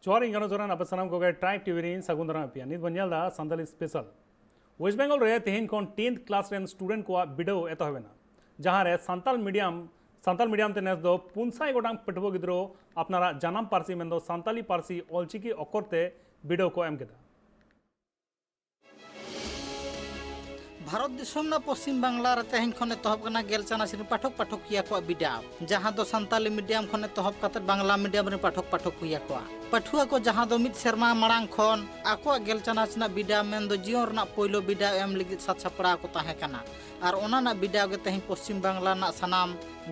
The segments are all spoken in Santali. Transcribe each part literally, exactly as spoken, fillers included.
ᱡᱚᱦᱟᱨ, ᱤᱧ ᱜᱟᱱᱚ ᱪᱚᱨᱚᱱ, ᱟᱯᱮ ᱥᱟᱱᱟᱢ ᱠᱚᱜᱮ ᱴᱨᱟᱭᱤᱵᱽ ᱴᱤᱵᱷᱤ ᱨᱮᱧ ᱥᱟᱹᱜᱩᱱ ᱫᱟᱨᱟᱢ ᱮᱫ ᱯᱮᱭᱟ᱾ ᱱᱤᱛ ᱵᱚᱱ ᱧᱮᱞ ᱮᱫᱟ ᱥᱟᱱᱛᱟᱞᱤ ᱥᱯᱮᱥᱟᱞ᱾ ᱳᱭᱮᱥᱴ ᱵᱮᱝᱜᱚᱞ ᱨᱮ ᱛᱮᱦᱮᱧ ᱠᱷᱚᱱ ᱴᱮᱱᱛᱷ ᱠᱞᱟᱥ ᱨᱮᱱ ᱥᱴᱩᱰᱮᱱᱴ ᱠᱚᱣᱟᱜ ᱵᱤᱰᱟᱹᱣ ᱮᱛᱚᱦᱚᱵ ᱮᱱᱟ, ᱡᱟᱦᱟᱸ ᱨᱮ ᱥᱟᱱᱛᱟᱞ ᱢᱤᱰᱤᱭᱟᱢ, ᱥᱟᱱᱛᱟᱞ ᱢᱤᱰᱤᱭᱟᱢ ᱛᱮ ᱱᱮᱥ ᱫᱚ ᱯᱩᱱ ᱥᱟᱭ ᱜᱚᱴᱟᱝ ᱯᱟᱹᱴᱷᱩᱣᱟᱹ ᱜᱤᱫᱽᱨᱟᱹ ᱟᱯᱱᱟᱨᱟᱜ ᱡᱟᱱᱟᱢ ᱯᱟᱹᱨᱥᱤ ᱢᱮᱱᱫᱚ ᱥᱟᱱᱛᱟᱞᱤ ᱯᱟᱹᱨᱥᱤ ᱚᱞᱪᱤᱠᱤ ᱚᱠᱠᱷᱚᱨ ᱛᱮ ᱵᱤᱰᱟᱹᱣ ᱠᱚ ᱮᱢ ᱠᱮᱫᱟ᱾ ᱵᱷᱟᱨᱚᱛ ᱫᱤᱥᱚᱢ ᱨᱮᱱᱟᱜ ᱯᱚᱥᱪᱤᱢ ᱵᱟᱝᱞᱟ ᱨᱮ ᱛᱮᱦᱮᱧ ᱠᱷᱚᱱ ᱮᱛᱚᱦᱚᱵ ᱠᱟᱱᱟ ᱜᱮᱞ ᱪᱟᱱᱟᱪ ᱨᱮᱱ ᱯᱟᱴᱷᱚᱠ ᱯᱟᱴᱷᱚᱠᱤᱭᱟᱹ ᱠᱚᱣᱟᱜ ᱵᱤᱰᱟᱹᱣ, ᱡᱟᱦᱟᱸ ᱫᱚ ᱥᱟᱱᱛᱟᱞᱤ ᱢᱤᱰᱤᱭᱟᱢ ᱠᱷᱚᱱ ᱮᱛᱚᱦᱚᱵ ᱠᱟᱛᱮ ᱵᱟᱝᱞᱟ ᱢᱤᱰᱤᱭᱟᱢ ᱨᱮᱱ ᱯᱟᱴᱷᱚᱠ ᱯᱟᱴᱷᱚᱠᱤᱭᱟᱹ ᱠᱚᱣᱟᱜ᱾ ᱯᱟᱹᱴᱷᱩᱣᱟᱹ ᱠᱚ ᱡᱟᱦᱟᱸ ᱫᱚ ᱢᱤᱫ ᱥᱮᱨᱢᱟ ᱢᱟᱲᱟᱝ ᱠᱷᱚᱱ ᱟᱠᱚᱣᱟᱜ ᱜᱮᱞ ᱪᱟᱱᱟᱪ ᱨᱮᱱᱟᱜ ᱵᱤᱰᱟᱹᱣ ᱢᱮᱱᱫᱚ ᱡᱤᱭᱚᱱ ᱨᱮᱱᱟᱜ ᱯᱳᱭᱞᱳ ᱵᱤᱰᱟᱹᱣ ᱮᱢ ᱞᱟᱹᱜᱤᱫ ᱥᱟᱛ ᱥᱟᱯᱲᱟᱣ ᱠᱚ ᱛᱟᱦᱮᱸ ᱠᱟᱱᱟ᱾ ᱟᱨ ᱚᱱᱟ ᱨᱮᱱᱟᱜ ᱵᱤᱰᱟᱹᱣ ᱜᱮ ᱛᱮᱦᱮᱧ ᱯᱚᱥᱪᱤᱢ ᱵᱟᱝᱞᱟ ᱨᱮᱱᱟᱜ ᱥᱟᱱᱟᱢ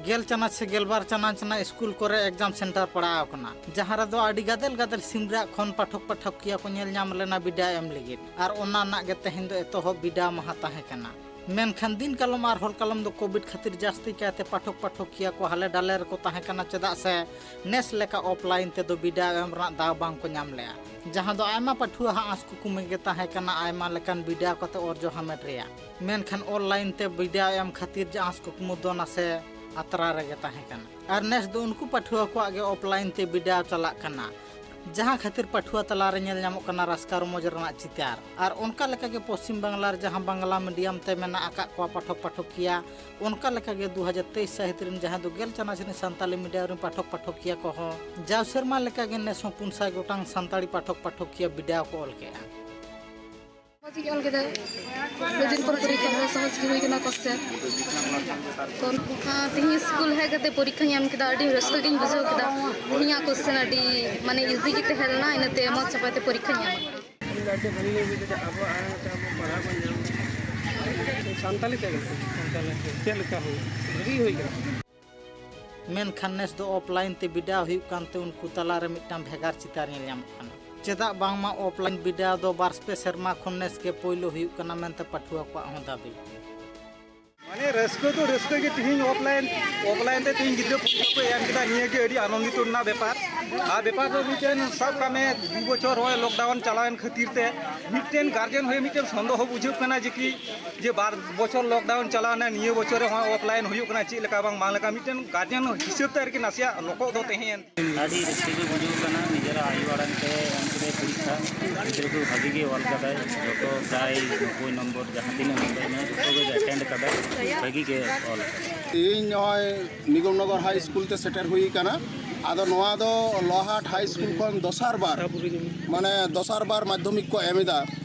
ᱜᱮᱞ ᱪᱟᱱᱟᱪ ᱥᱮ ᱜᱮᱞᱵᱟᱨ ᱪᱟᱱᱟᱪ ᱨᱮᱱᱟᱜ ᱥᱠᱩᱞ ᱠᱚᱨᱮ ᱮᱠᱡᱟᱢ ᱥᱮᱱᱴᱟᱨ ᱯᱟᱲᱟᱣ ᱟᱠᱟᱱᱟ, ᱡᱟᱦᱟᱸ ᱨᱮᱫᱚ ᱟᱹᱰᱤ ᱜᱟᱫᱮᱞ ᱜᱟᱫᱮᱞ ᱥᱤᱢ ᱨᱟᱜ ᱠᱷᱚᱱ ᱯᱟᱴᱷᱚᱠ ᱯᱟᱴᱷᱚᱠᱤᱭᱟᱹ ᱠᱚ ᱧᱮᱞ ᱧᱟᱢ ᱞᱮᱱᱟ ᱵᱤᱰᱟᱹᱣ ᱮᱢ ᱞᱟᱹᱜᱤᱫ᱾ ᱟᱨ ᱚᱱᱟ ᱨᱮᱱᱟᱜ ᱜᱮ ᱛᱮᱦᱮᱧ ᱫᱚ ᱮᱛᱚᱦᱚᱵ ᱵᱤᱰᱟᱹᱣ ᱢᱟᱦᱟ ᱛᱟᱦᱮᱸ ᱠᱟᱱᱟ᱾ ᱢᱮᱱᱠᱷᱟᱱ ᱫᱤᱱ ᱠᱟᱞᱚᱢ ᱟᱨ ᱦᱚᱞ ᱠᱟᱞᱚᱢ ᱫᱚ ᱠᱳᱵᱷᱤᱰ ᱠᱷᱟᱹᱛᱤᱨ ᱡᱟᱹᱥᱛᱤ ᱠᱟᱭᱛᱮ ᱯᱟᱴᱷᱚᱠ ᱯᱟᱴᱷᱚᱠᱤᱭᱟᱹ ᱠᱚ ᱦᱟᱞᱮ ᱰᱟᱞᱮ ᱨᱮᱠᱚ ᱛᱟᱦᱮᱸ ᱠᱟᱱᱟ, ᱪᱮᱫᱟᱜ ᱥᱮ ᱱᱮᱥ ᱞᱮᱠᱟ ᱚᱯᱷᱞᱟᱭᱤᱱ ᱛᱮᱫᱚ ᱵᱤᱰᱟᱹᱣ ᱮᱢ ᱨᱮᱱᱟᱜ ᱫᱟᱣ ᱵᱟᱝ ᱠᱚ ᱧᱟᱢ ᱞᱮᱜᱼᱟ, ᱡᱟᱦᱟᱸ ᱫᱚ ᱟᱭᱢᱟ ᱯᱟᱹᱴᱷᱩᱣᱟᱹ ᱟᱜ ᱟᱸᱥ ᱠᱩᱠᱢᱩ ᱜᱮ ᱛᱟᱦᱮᱸ ᱠᱟᱱᱟ ᱟᱭᱢᱟ ᱞᱮᱠᱟᱱ ᱵᱤᱰᱟᱹᱣ ᱠᱟᱛᱮ ᱚᱨᱡᱚ ᱦᱟᱢᱮᱴ ᱨᱮᱭᱟᱜ᱾ ᱢᱮᱱᱠᱷᱟᱱ ᱚᱱᱞᱟᱭᱤᱱ ᱛᱮ ᱵᱤᱰᱟᱹᱣ ᱮᱢ ᱠᱷᱟᱹᱛᱤᱨ ᱡᱟᱦᱟᱸ ᱠᱩᱠᱢᱩ ᱫᱚ ᱱᱟᱥᱮ ᱟᱛᱨᱟ ᱨᱮᱜᱮ ᱛᱟᱦᱮᱸ ᱠᱟᱱᱟ᱾ ᱟᱨ ᱱᱮᱥ ᱫᱚ ᱩᱱᱠᱩ ᱯᱟᱹᱴᱷᱩᱣᱟᱹ ᱠᱚᱣᱟᱜ ᱜᱮ ᱚᱯᱷᱞᱟᱭᱤᱱ ᱛᱮ ᱵᱤᱰᱟᱹᱣ ᱪᱟᱞᱟᱜ ᱠᱟᱱᱟ, ᱡᱟᱦᱟᱸ ᱠᱷᱟᱹᱛᱤᱨ ᱯᱟᱹᱴᱷᱩᱣᱟᱹ ᱛᱟᱞᱟᱨᱮ ᱧᱮᱞ ᱧᱟᱢᱚᱜ ᱠᱟᱱᱟ ᱨᱟᱹᱥᱠᱟᱹ ᱨᱚᱢᱚᱡᱽ ᱨᱮᱱᱟᱜ ᱪᱤᱛᱟᱹᱨ᱾ ᱟᱨ ᱚᱱᱠᱟ ᱞᱮᱠᱟᱜᱮ ᱯᱚᱥᱪᱤᱢ ᱵᱟᱝᱞᱟ ᱨᱮ ᱡᱟᱦᱟᱸ ᱵᱟᱝᱞᱟ ᱢᱤᱰᱤᱭᱟᱢ ᱛᱮ ᱢᱮᱱᱟᱜ ᱟᱠᱟᱫ ᱠᱚᱣᱟ ᱯᱟᱴᱷᱚᱠ ᱯᱟᱴᱷᱚᱠᱤᱭᱟᱹ, ᱚᱱᱠᱟ ᱞᱮᱠᱟᱜᱮ ᱫᱩ ᱦᱟᱡᱟᱨ ᱛᱮᱭᱤᱥ ᱥᱟᱹᱦᱤᱛ ᱨᱮᱱ ᱡᱟᱦᱟᱸᱭ ᱫᱚ ᱜᱮᱞ ᱪᱟᱱᱟᱪ ᱨᱮᱱ ᱥᱟᱱᱛᱟᱞᱤ ᱢᱤᱰᱤᱭᱟᱢ ᱨᱮᱱ ᱯᱟᱴᱷᱚᱠ ᱯᱟᱴᱷᱚᱠᱤᱭᱟᱹ ᱠᱚᱦᱚᱸ ᱡᱟᱣ ᱥᱮᱨᱢᱟ ᱞᱮᱠᱟᱜᱮ ᱱᱮᱥ ᱦᱚᱸ ᱯᱩᱱ ᱥᱟᱭ ᱜᱚᱴᱟᱝ ᱥᱟᱱᱛᱟᱲᱤ ᱯᱟᱴᱷᱚᱠ ᱯᱟᱴᱷᱚᱠᱤᱭᱟᱹ ᱵᱤᱰᱟᱹᱣ ᱠᱚ ᱚᱞ ᱠᱮᱜᱼᱟ᱾ ᱥᱚᱦᱚᱡ ᱜᱮ ᱚᱞ ᱠᱮᱫᱟ᱾ ᱟᱹᱰᱤ ᱫᱤᱱ ᱯᱚᱨ ᱯᱚᱨᱤᱠᱠᱷᱟ ᱦᱩᱭ, ᱥᱚᱦᱚᱡ ᱜᱮ ᱦᱩᱭ ᱠᱟᱱᱟ ᱠᱚᱥᱪᱮᱱ᱾ ᱛᱚ, ᱟᱸ, ᱛᱮᱦᱮᱧ ᱥᱠᱩᱞ ᱦᱮᱡ ᱠᱟᱛᱮ ᱯᱚᱨᱤᱠᱠᱷᱟᱧ ᱮᱢ ᱠᱮᱫᱟ, ᱟᱹᱰᱤ ᱨᱟᱹᱥᱠᱟᱹ ᱜᱤᱧ ᱵᱩᱡᱷᱟᱹᱣ ᱠᱮᱫᱟ᱾ ᱛᱮᱦᱮᱧᱟᱜ ᱠᱚᱥᱪᱮᱱ ᱟᱹᱰᱤ, ᱢᱟᱱᱮ, ᱤᱡᱤ ᱜᱮ ᱛᱟᱦᱮᱸ ᱞᱮᱱᱟ, ᱤᱱᱟᱹᱛᱮ ᱢᱚᱡᱽ ᱪᱟᱯᱟᱭ ᱛᱮ ᱯᱚᱨᱤᱠᱠᱷᱟᱧ ᱮᱢ ᱠᱮᱫᱟ᱾ ᱤᱧ ᱫᱚ ᱟᱹᱰᱤ ᱵᱷᱟᱹᱜᱤ ᱜᱤᱧ ᱵᱩᱡᱷᱟᱹᱣ ᱠᱮᱫᱟ, ᱟᱵᱚᱣᱟᱜ ᱟᱲᱟᱝ ᱛᱮ ᱟᱵᱚ ᱯᱟᱲᱦᱟᱣ ᱵᱚᱱ ᱧᱟᱢ᱾ ᱥᱟᱱᱛᱟᱞᱤ ᱛᱮ ᱜᱚᱢᱠᱮ? ᱥᱟᱱᱛᱟᱞᱤ ᱛᱮ᱾ ᱪᱮᱫ ᱞᱮᱠᱟ ᱦᱩᱭ? ᱵᱷᱟᱹᱜᱤ ᱜᱮ ᱦᱩᱭ ᱠᱟᱱᱟ᱾ ᱢᱮᱱᱠᱷᱟᱱ ᱱᱮᱥ ᱫᱚ ᱚᱯᱷᱞᱟᱭᱤᱱ ᱛᱮ ᱵᱤᱰᱟᱹᱣ ᱦᱩᱭᱩᱜ ᱠᱟᱱᱛᱮ ᱩᱱᱠᱩ ᱛᱟᱞᱟᱨᱮ ᱢᱤᱫᱴᱟᱝ ᱵᱷᱮᱜᱟᱨ ᱪᱤᱛᱟᱹᱨ ᱧᱮᱞ ᱧᱟᱢᱚᱜ ᱠᱟᱱᱟ᱾ ᱪᱮᱫᱟᱜ ᱵᱟᱝᱢᱟ ᱚᱯᱷᱞᱟᱭᱤᱱ ᱵᱤᱰᱟᱹᱣ ᱫᱚ ᱵᱟᱨ ᱯᱮ ᱥᱮᱨᱢᱟ ᱠᱷᱚᱱ ᱱᱮᱥ ᱜᱮ ᱯᱳᱭᱞᱳ ᱦᱩᱭᱩᱜ ᱠᱟᱱᱟ ᱢᱮᱱᱛᱮ ᱯᱟᱹᱴᱷᱩᱣᱟᱹ ᱠᱚᱣᱟᱜ ᱦᱚᱸ ᱫᱟᱹᱵᱤ᱾ ᱢᱟᱱᱮ, ᱨᱟᱹᱥᱠᱟᱹ ᱫᱚ ᱨᱟᱹᱥᱠᱟᱹ ᱜᱮ᱾ ᱛᱤᱦᱤᱧ ᱚᱯᱷᱞᱟᱭᱤᱱ, ᱚᱯᱷᱞᱟᱭᱤᱱ ᱛᱮ ᱛᱤᱦᱤᱧ ᱜᱤᱫᱽᱨᱟᱹ ᱯᱚᱨᱤᱠᱠᱷᱟ ᱠᱚ ᱮᱢ ᱠᱮᱫᱟ, ᱱᱤᱭᱟᱹ ᱜᱮ ᱟᱹᱰᱤ ᱟᱱᱚᱱᱫᱤᱛᱚ ᱨᱮᱱᱟᱜ ᱵᱮᱯᱟᱨ᱾ ᱟᱨ ᱵᱮᱯᱟᱨ ᱫᱚ ᱢᱤᱫᱴᱮᱱ ᱥᱟᱵ ᱠᱟᱜ ᱢᱮ, ᱫᱩ ᱵᱚᱪᱷᱚᱨ ᱱᱚᱜᱼᱚᱭ ᱞᱚᱠᱰᱟᱣᱩᱱ ᱪᱟᱞᱟᱣᱮᱱ ᱠᱷᱟᱹᱛᱤᱨ ᱛᱮ ᱢᱤᱫᱴᱮᱱ ᱜᱟᱨᱡᱮᱱ ᱦᱚᱭ ᱢᱤᱫᱴᱮᱱ ᱥᱚᱱᱫᱮᱦᱚ ᱵᱩᱡᱷᱟᱹᱜ ᱠᱟᱱᱟ ᱡᱮ ᱠᱤ, ᱡᱮ ᱵᱟᱨ ᱵᱚᱪᱷᱚᱨ ᱞᱚᱠᱰᱟᱣᱩᱱ ᱪᱟᱞᱟᱣᱱᱟ, ᱱᱤᱭᱟᱹ ᱵᱚᱪᱷᱚᱨ ᱨᱮ ᱦᱚᱸ ᱚᱯᱷᱞᱟᱭᱤᱱ ᱦᱩᱭᱩᱜ ᱠᱟᱱᱟ, ᱪᱮᱫ ᱞᱮᱠᱟ ᱵᱟᱝ, ᱵᱟᱝ ᱞᱮᱠᱟ ᱢᱤᱫᱴᱮᱱ ᱜᱟᱨᱡᱮᱱ ᱦᱤᱥᱟᱹᱵ ᱛᱮ ᱟᱨᱠᱤ ᱱᱟᱥᱮᱭᱟᱜ ᱞᱚᱠᱚᱜ ᱫᱚ ᱛᱟᱦᱮᱸᱭᱮᱱ᱾ ᱟᱹᱰᱤ ᱨᱟᱹᱥᱠᱟᱹ ᱜᱮ ᱵᱩᱡᱷᱟᱹᱣ ᱠᱟᱱᱟ, ᱱᱤᱡᱮᱨ ᱟᱭᱳ ᱟᱲᱟᱝ ᱛᱮ ᱮᱢ ᱠᱮᱫᱟᱭ ᱯᱚᱨᱤᱠᱠᱷᱟ᱾ ᱜᱤᱫᱽᱨᱟᱹ ᱠᱚ ᱵᱷᱟᱹᱜᱤ ᱜᱮ ᱚᱞ ᱠᱟᱫᱟᱭ, ᱡᱚᱛᱚ ᱯᱨᱟᱭ ᱱᱚᱵᱵᱳᱭ ᱱᱚᱢᱵᱚᱨ ᱡᱟᱦᱟᱸ ᱛᱤᱱᱟᱹᱜ ᱱᱚᱢᱵᱚᱨ ᱢᱮᱱᱟᱜᱼᱟ, ᱡᱚᱛᱚ ᱜᱮ ᱮᱴᱮᱱᱰ ᱠᱟᱫᱟᱭ, ᱵᱷᱟᱹᱜᱤ ᱜᱮ ᱚᱞ ᱠᱟᱫᱟᱭ᱾ ᱛᱮᱦᱮᱧ ᱱᱚᱜᱼᱚᱭ ᱱᱤᱜᱚᱢᱱᱚᱜᱚᱨ ᱦᱟᱭ ᱥᱠᱩᱞ ᱛᱮ ᱥᱮᱴᱮᱨ ᱦᱩᱭ ᱟᱠᱟᱱᱟ᱾ ᱟᱫᱚ ᱱᱚᱣᱟ ᱫᱚ ᱞᱚᱦᱟᱴ ᱦᱟᱭ ᱥᱠᱩᱞ ᱠᱷᱚᱱ ᱫᱚᱥᱟᱨ ᱵᱟᱨ, ᱢᱟᱱᱮ ᱫᱚᱥᱟᱨ ᱵᱟᱨ ᱢᱟᱫᱽᱫᱷᱚᱢᱤᱠ ᱠᱚ ᱮᱢ ᱮᱫᱟ᱾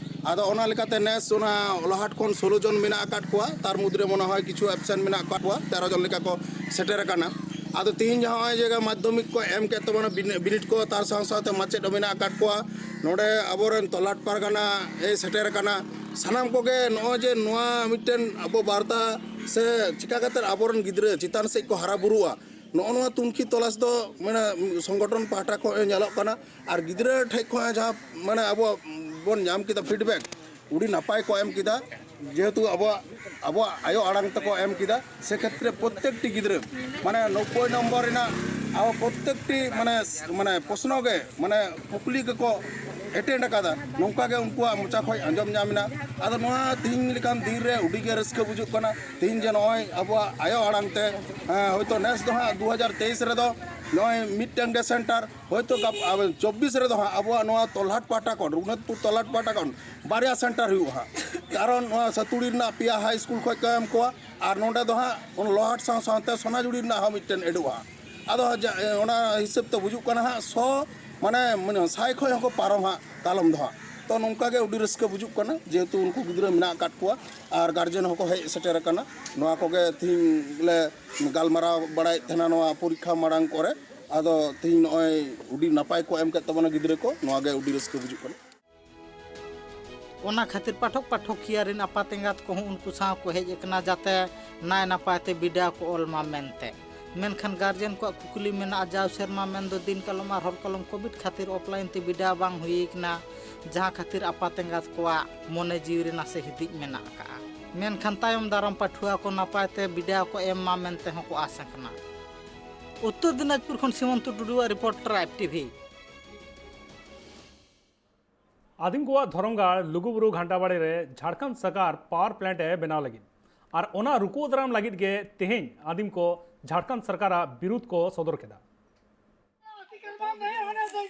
ᱟᱫᱚ ᱚᱱᱟ ᱞᱮᱠᱟᱛᱮ ᱱᱮᱥ ᱚᱱᱟ ᱞᱚᱦᱟᱴ ᱠᱷᱚᱱ ᱥᱳᱞᱳ ᱡᱚᱱ ᱢᱮᱱᱟᱜ ᱟᱠᱟᱫ ᱠᱚᱣᱟ, ᱛᱟᱨ ᱢᱩᱫᱽᱨᱮ ᱢᱚᱱᱮ ᱦᱚᱭ ᱠᱤᱪᱷᱩ ᱮᱵᱥᱮᱱᱴ ᱢᱮᱱᱟᱜ ᱟᱠᱟᱫ ᱠᱚᱣᱟ, ᱛᱮᱨᱚ ᱡᱚᱱ ᱞᱮᱠᱟ ᱠᱚ ᱥᱮᱴᱮᱨ ᱟᱠᱟᱱᱟ᱾ ᱟᱫᱚ ᱛᱮᱦᱮᱧ ᱡᱟᱦᱟᱸ ᱱᱚᱜᱼᱚᱭ ᱡᱮ ᱢᱟᱫᱽᱫᱷᱚᱢᱤᱠ ᱠᱚ ᱮᱢ ᱠᱮᱫ ᱛᱟᱵᱚᱱᱟ, ᱵᱤᱱᱤ-, ᱵᱤᱱᱤᱰ ᱠᱚ, ᱛᱟᱨ ᱥᱟᱶ ᱥᱟᱶᱛᱮ ᱢᱟᱪᱮᱫ ᱦᱚᱸ ᱢᱮᱱᱟᱜ ᱟᱠᱟᱫ ᱠᱚᱣᱟ᱾ ᱱᱚᱰᱮ ᱟᱵᱚᱨᱮᱱ ᱛᱚᱞᱟᱴ ᱯᱟᱨᱜᱟᱱᱟ ᱮ ᱥᱮᱴᱮᱨ ᱟᱠᱟᱱᱟ᱾ ᱥᱟᱱᱟᱢ ᱠᱚᱜᱮ ᱱᱚᱜᱼᱚᱭ ᱡᱮ ᱱᱚᱣᱟ ᱢᱤᱫᱴᱮᱱ ᱟᱵᱚ ᱵᱟᱨᱛᱟ ᱥᱮ ᱪᱤᱠᱟ ᱠᱟᱛᱮ ᱟᱵᱚᱨᱮᱱ ᱜᱤᱫᱽᱨᱟᱹ ᱪᱮᱛᱟᱱ ᱥᱮᱫ ᱠᱚ ᱦᱟᱨᱟ ᱵᱩᱨᱩᱜᱼᱟ, ᱱᱚᱜᱼᱚ ᱱᱚᱣᱟ ᱛᱩᱱᱠᱷᱤ ᱛᱚᱞᱟᱥ ᱫᱚ ᱢᱟᱱᱮ ᱥᱚᱝᱜᱚᱴᱷᱚᱱ ᱯᱟᱦᱴᱟ ᱠᱷᱚᱱ ᱧᱮᱞᱚᱜ ᱠᱟᱱᱟ᱾ ᱟᱨ ᱜᱤᱫᱽᱨᱟᱹ ᱴᱷᱮᱡ ᱠᱷᱚᱱ ᱡᱟᱦᱟᱸ ᱢᱟᱱᱮ ᱟᱵᱚ ᱵᱚᱱ ᱧᱟᱢ ᱠᱮᱫᱟ ᱯᱷᱤᱰᱵᱮᱠ, ᱟᱹᱰᱤ ᱱᱟᱯᱟᱭ ᱠᱚ ᱮᱢ ᱠᱮᱫᱟ᱾ ᱡᱮᱦᱮᱛᱩ ᱟᱵᱚᱣᱟᱜ, ᱟᱵᱚᱣᱟᱜ ᱟᱭᱳ ᱟᱲᱟᱝ ᱛᱮᱠᱚ ᱮᱢ ᱠᱮᱫᱟ, ᱥᱮ ᱠᱷᱮᱛᱨᱮ ᱯᱨᱚᱛᱛᱮᱠᱴᱤ ᱜᱤᱫᱽᱨᱟᱹ ᱢᱟᱱᱮ ᱱᱚᱵᱵᱳᱭ ᱱᱚᱢᱵᱚᱨ ᱨᱮᱱᱟᱜ ᱟᱵᱚ ᱯᱨᱚᱛᱛᱮᱠᱴᱤ ᱢᱟᱱᱮ, ᱢᱟᱱᱮ ᱯᱨᱚᱥᱱᱚ ᱜᱮ, ᱢᱟᱱᱮ ᱠᱩᱠᱞᱤ ᱜᱮᱠᱚ ᱮᱴᱮᱱᱰ ᱟᱠᱟᱫᱟ, ᱱᱚᱝᱠᱟ ᱜᱮ ᱩᱱᱠᱩᱣᱟᱜ ᱢᱚᱪᱟ ᱠᱷᱚᱱ ᱟᱸᱡᱚᱢ ᱧᱟᱢ ᱮᱱᱟ᱾ ᱟᱫᱚ ᱱᱚᱣᱟ ᱛᱮᱦᱮᱧ ᱞᱮᱠᱟᱱ ᱫᱤᱱ ᱨᱮ ᱟᱹᱰᱤ ᱜᱮ ᱨᱟᱹᱥᱠᱟᱹ ᱵᱩᱡᱩᱜ ᱠᱟᱱᱟ᱾ ᱛᱮᱦᱮᱧ ᱡᱮ ᱱᱚᱜᱼᱚᱭ ᱟᱵᱚᱣᱟᱜ ᱟᱭᱳ ᱟᱲᱟᱝ ᱛᱮ, ᱦᱮᱸ, ᱦᱚᱭᱛᱳ ᱱᱮᱥ ᱫᱚ ᱦᱟᱸᱜ ᱫᱩ ᱦᱟᱡᱟᱨ ᱛᱮᱭᱤᱥ ᱨᱮᱫᱚ ᱱᱚᱜᱼᱚᱭ ᱢᱤᱫᱴᱟᱝ ᱜᱮ ᱥᱮᱱᱴᱟᱨ, ᱦᱚᱭᱛᱳ ᱜᱟᱯ-, ᱟᱵᱚ ᱪᱚᱵᱵᱤᱥ ᱨᱮᱫᱚ ᱦᱟᱸᱜ ᱟᱵᱚᱣᱟᱜ ᱱᱚᱣᱟ ᱛᱚᱞᱦᱟᱴ ᱯᱟᱦᱴᱟ ᱠᱷᱚᱱ, ᱨᱚᱜᱷᱩᱱᱟᱛᱷᱯᱩᱨ ᱛᱚᱞᱦᱟᱴ ᱯᱟᱦᱴᱟ ᱠᱷᱚᱱ ᱵᱟᱨᱭᱟ ᱥᱮᱱᱴᱟᱨ ᱦᱩᱭᱩᱜᱼᱟ ᱦᱟᱸᱜ᱾ ᱠᱟᱨᱚᱱ ᱱᱚᱣᱟ ᱥᱟᱹᱛᱩᱲᱤ ᱨᱮᱱᱟᱜ ᱯᱮᱭᱟ ᱦᱟᱭ ᱥᱠᱩᱞ ᱠᱷᱚᱱ ᱠᱚ ᱮᱢ ᱠᱚᱣᱟ, ᱟᱨ ᱱᱚᱰᱮ ᱫᱚ ᱦᱟᱸᱜ ᱚᱱᱟ ᱞᱚᱦᱟᱴ ᱥᱟᱶ ᱥᱟᱶᱛᱮ ᱥᱚᱱᱟᱡᱩᱲᱤ ᱨᱮᱱᱟᱜ ᱦᱚᱸ ᱢᱤᱫᱴᱮᱱ ᱮᱰᱚᱜᱼᱟ ᱦᱟᱸᱜ᱾ ᱟᱫᱚ ᱡᱟ-, ᱚᱱᱟ ᱦᱤᱥᱟᱹᱵ ᱛᱮ ᱵᱩᱡᱩᱜ ᱠᱟᱱᱟ ᱦᱟᱸᱜ ᱥᱚ, ᱢᱟᱱᱮ, ᱢᱟᱱᱮ ᱥᱟᱭ ᱠᱷᱚᱱ ᱦᱚᱸᱠᱚ ᱯᱟᱨᱚᱢ ᱦᱟᱸᱜ ᱠᱟᱞᱚᱢ ᱫᱚ ᱦᱟᱸᱜ᱾ ᱛᱚ ᱱᱚᱝᱠᱟ ᱜᱮ ᱟᱹᱰᱤ ᱨᱟᱹᱥᱠᱟᱹ ᱵᱩᱡᱩᱜ ᱠᱟᱱᱟ, ᱡᱮᱦᱮᱛᱩ ᱩᱱᱠᱩ ᱜᱤᱫᱽᱨᱟᱹ ᱢᱮᱱᱟᱜ ᱟᱠᱟᱫ ᱠᱚᱣᱟ ᱟᱨ ᱜᱟᱨᱡᱮᱱ ᱦᱚᱸᱠᱚ ᱦᱮᱡ ᱥᱮᱴᱮᱨ ᱟᱠᱟᱱᱟ᱾ ᱱᱚᱣᱟ ᱠᱚᱜᱮ ᱛᱮᱦᱮᱧ ᱞᱮ ᱜᱟᱞᱢᱟᱨᱟᱣ ᱵᱟᱲᱟᱭᱮᱫ ᱛᱟᱦᱮᱱᱟ ᱱᱚᱣᱟ ᱯᱚᱨᱤᱠᱠᱷᱟ ᱢᱟᱲᱟᱝ ᱠᱚᱨᱮ᱾ ᱟᱫᱚ ᱛᱮᱦᱮᱧ ᱱᱚᱜᱼᱚᱭ ᱟᱹᱰᱤ ᱱᱟᱯᱟᱭ ᱠᱚ ᱮᱢ ᱠᱮᱫ ᱛᱟᱵᱚᱱᱟ ᱜᱤᱫᱽᱨᱟᱹ ᱠᱚ, ᱱᱚᱣᱟ ᱜᱮ ᱟᱹᱰᱤ ᱨᱟᱹᱥᱠᱟᱹ ᱵᱩᱡᱩᱜ ᱠᱟᱱᱟ᱾ ᱚᱱᱟ ᱠᱷᱟᱹᱛᱤᱨ ᱯᱟᱴᱷᱚᱠ ᱯᱟᱴᱷᱚᱠᱤᱭᱟᱹ ᱨᱤᱱ ᱟᱯᱟᱛ ᱮᱸᱜᱟᱛ ᱠᱚᱦᱚᱸ ᱩᱱᱠᱩ ᱥᱟᱶ ᱠᱚ ᱦᱮᱡ ᱟᱠᱟᱱᱟ, ᱡᱟᱛᱮ ᱱᱟᱭ ᱱᱟᱯᱟᱭ ᱛᱮ ᱵᱤᱰᱟᱹᱣ ᱠᱚ ᱚᱞ ᱢᱟ ᱢᱮᱱᱛᱮ᱾ ᱢᱮᱱᱠᱷᱟᱱ ᱜᱟᱨᱡᱮᱱ ᱠᱚᱣᱟᱜ ᱠᱩᱠᱞᱤ ᱢᱮᱱᱟᱜᱼᱟ, ᱡᱟᱣ ᱥᱮᱨᱢᱟ ᱢᱮᱱᱫᱚ ᱫᱤᱱ ᱠᱟᱞᱚᱢ ᱟᱨ ᱦᱚᱨ ᱠᱟᱞᱚᱢ ᱠᱳᱵᱷᱤᱰ ᱠᱷᱟᱹᱛᱤᱨ ᱚᱯᱷᱞᱟᱭᱤᱱ ᱛᱮ ᱵᱤᱰᱟᱹᱣ ᱵᱟᱝ ᱦᱩᱭ ᱟᱠᱟᱱᱟ, ᱡᱟᱦᱟᱸ ᱠᱷᱟᱹᱛᱤᱨ ᱟᱯᱟᱛ ᱮᱸᱜᱟᱛ ᱠᱚᱣᱟᱜ ᱢᱚᱱᱮ ᱡᱤᱣᱤ ᱨᱮ ᱱᱟᱥᱮ ᱦᱤᱫᱤᱡ ᱢᱮᱱᱟᱜ ᱟᱠᱟᱫᱼᱟ᱾ ᱢᱮᱱᱠᱷᱟᱱ ᱛᱟᱭᱚᱢ ᱫᱟᱨᱟᱢ ᱯᱟᱹᱴᱷᱩᱣᱟᱹ ᱠᱚ ᱱᱟᱯᱟᱭ ᱛᱮ ᱵᱤᱰᱟᱹᱣ ᱠᱚ ᱮᱢ ᱢᱟ ᱢᱮᱱᱛᱮ ᱦᱚᱸᱠᱚ ᱟᱸᱥ ᱟᱠᱟᱱᱟ᱾ ᱩᱛᱛᱚᱨ ᱫᱤᱱᱟᱡᱽᱯᱩᱨ ᱠᱷᱚᱱ ᱥᱤᱢᱚᱱᱛᱚ ᱴᱩᱰᱩᱣᱟᱜ ᱨᱤᱯᱳᱨᱴ, ᱴᱨᱟᱭᱤᱵᱽ ᱴᱤᱵᱷᱤ᱾ ᱟᱹᱫᱤᱢ ᱠᱚᱣᱟᱜ ᱫᱷᱚᱨᱚᱢ ᱜᱟᱲ ᱞᱩᱜᱩᱵᱩᱨᱩ ᱜᱷᱟᱱᱴᱟᱵᱟᱲᱤ ᱨᱮ ᱡᱷᱟᱲᱠᱷᱚᱸᱰ ᱥᱚᱨᱠᱟᱨ ᱯᱟᱣᱟᱨ ᱯᱞᱟᱱᱴ ᱮ ᱵᱮᱱᱟᱣ ᱞᱟᱹᱜᱤᱫ ᱟᱨ ᱚᱱᱟ ᱨᱩᱠᱩ ᱫᱟᱨᱟᱢ ᱞᱟᱹᱜᱤᱫ ᱜᱮ ᱛᱮᱦᱮᱧ ᱟᱹᱫᱤᱢ ᱠᱚ ᱡᱷᱟᱲᱠᱷᱚᱸᱰ ᱥᱚᱨᱠᱟᱨᱟᱜ ᱵᱤᱨᱩᱫᱷ ᱠᱚ ᱥᱚᱫᱚᱨ ᱠᱮᱫᱟ᱾ इंकलाब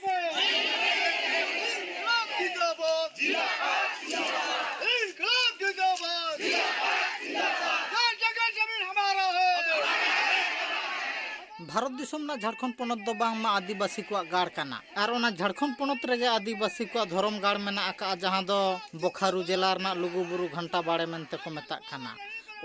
जिंदाबाद। इंकलाब जिंदाबाद। जय जगत जमीन हमारा है। ᱵᱷᱟᱨᱚᱛ ᱫᱤᱥᱚᱢ ᱨᱮᱱᱟᱜ ᱡᱷᱟᱲᱠᱷᱚᱸᱰ ᱯᱚᱱᱚᱛ ᱫᱚ ᱵᱟᱝᱢᱟ ᱟᱹᱫᱤᱵᱟᱹᱥᱤ ᱠᱚᱣᱟᱜ ᱜᱟᱲ ᱠᱟᱱᱟ᱾ ᱟᱨ ᱚᱱᱟ ᱡᱷᱟᱲᱠᱷᱚᱸᱰ ᱯᱚᱱᱚᱛ ᱨᱮᱜᱮ ᱟᱹᱫᱤᱵᱟᱹᱥᱤ ᱠᱚᱣᱟᱜ ᱫᱷᱚᱨᱚᱢ ᱜᱟᱲ ᱢᱮᱱᱟᱜ ᱟᱠᱟᱫᱼᱟ, ᱡᱟᱦᱟᱸ ᱫᱚ ᱵᱳᱠᱟᱨᱳ ᱡᱮᱞᱟ ᱨᱮᱱᱟᱜ ᱞᱩᱜᱩᱵᱩᱨᱩ ᱜᱷᱟᱱᱴᱟ ᱵᱟᱲᱮ ᱢᱮᱱᱛᱮ ᱠᱚ ᱢᱮᱛᱟᱜ ᱠᱟᱱᱟ᱾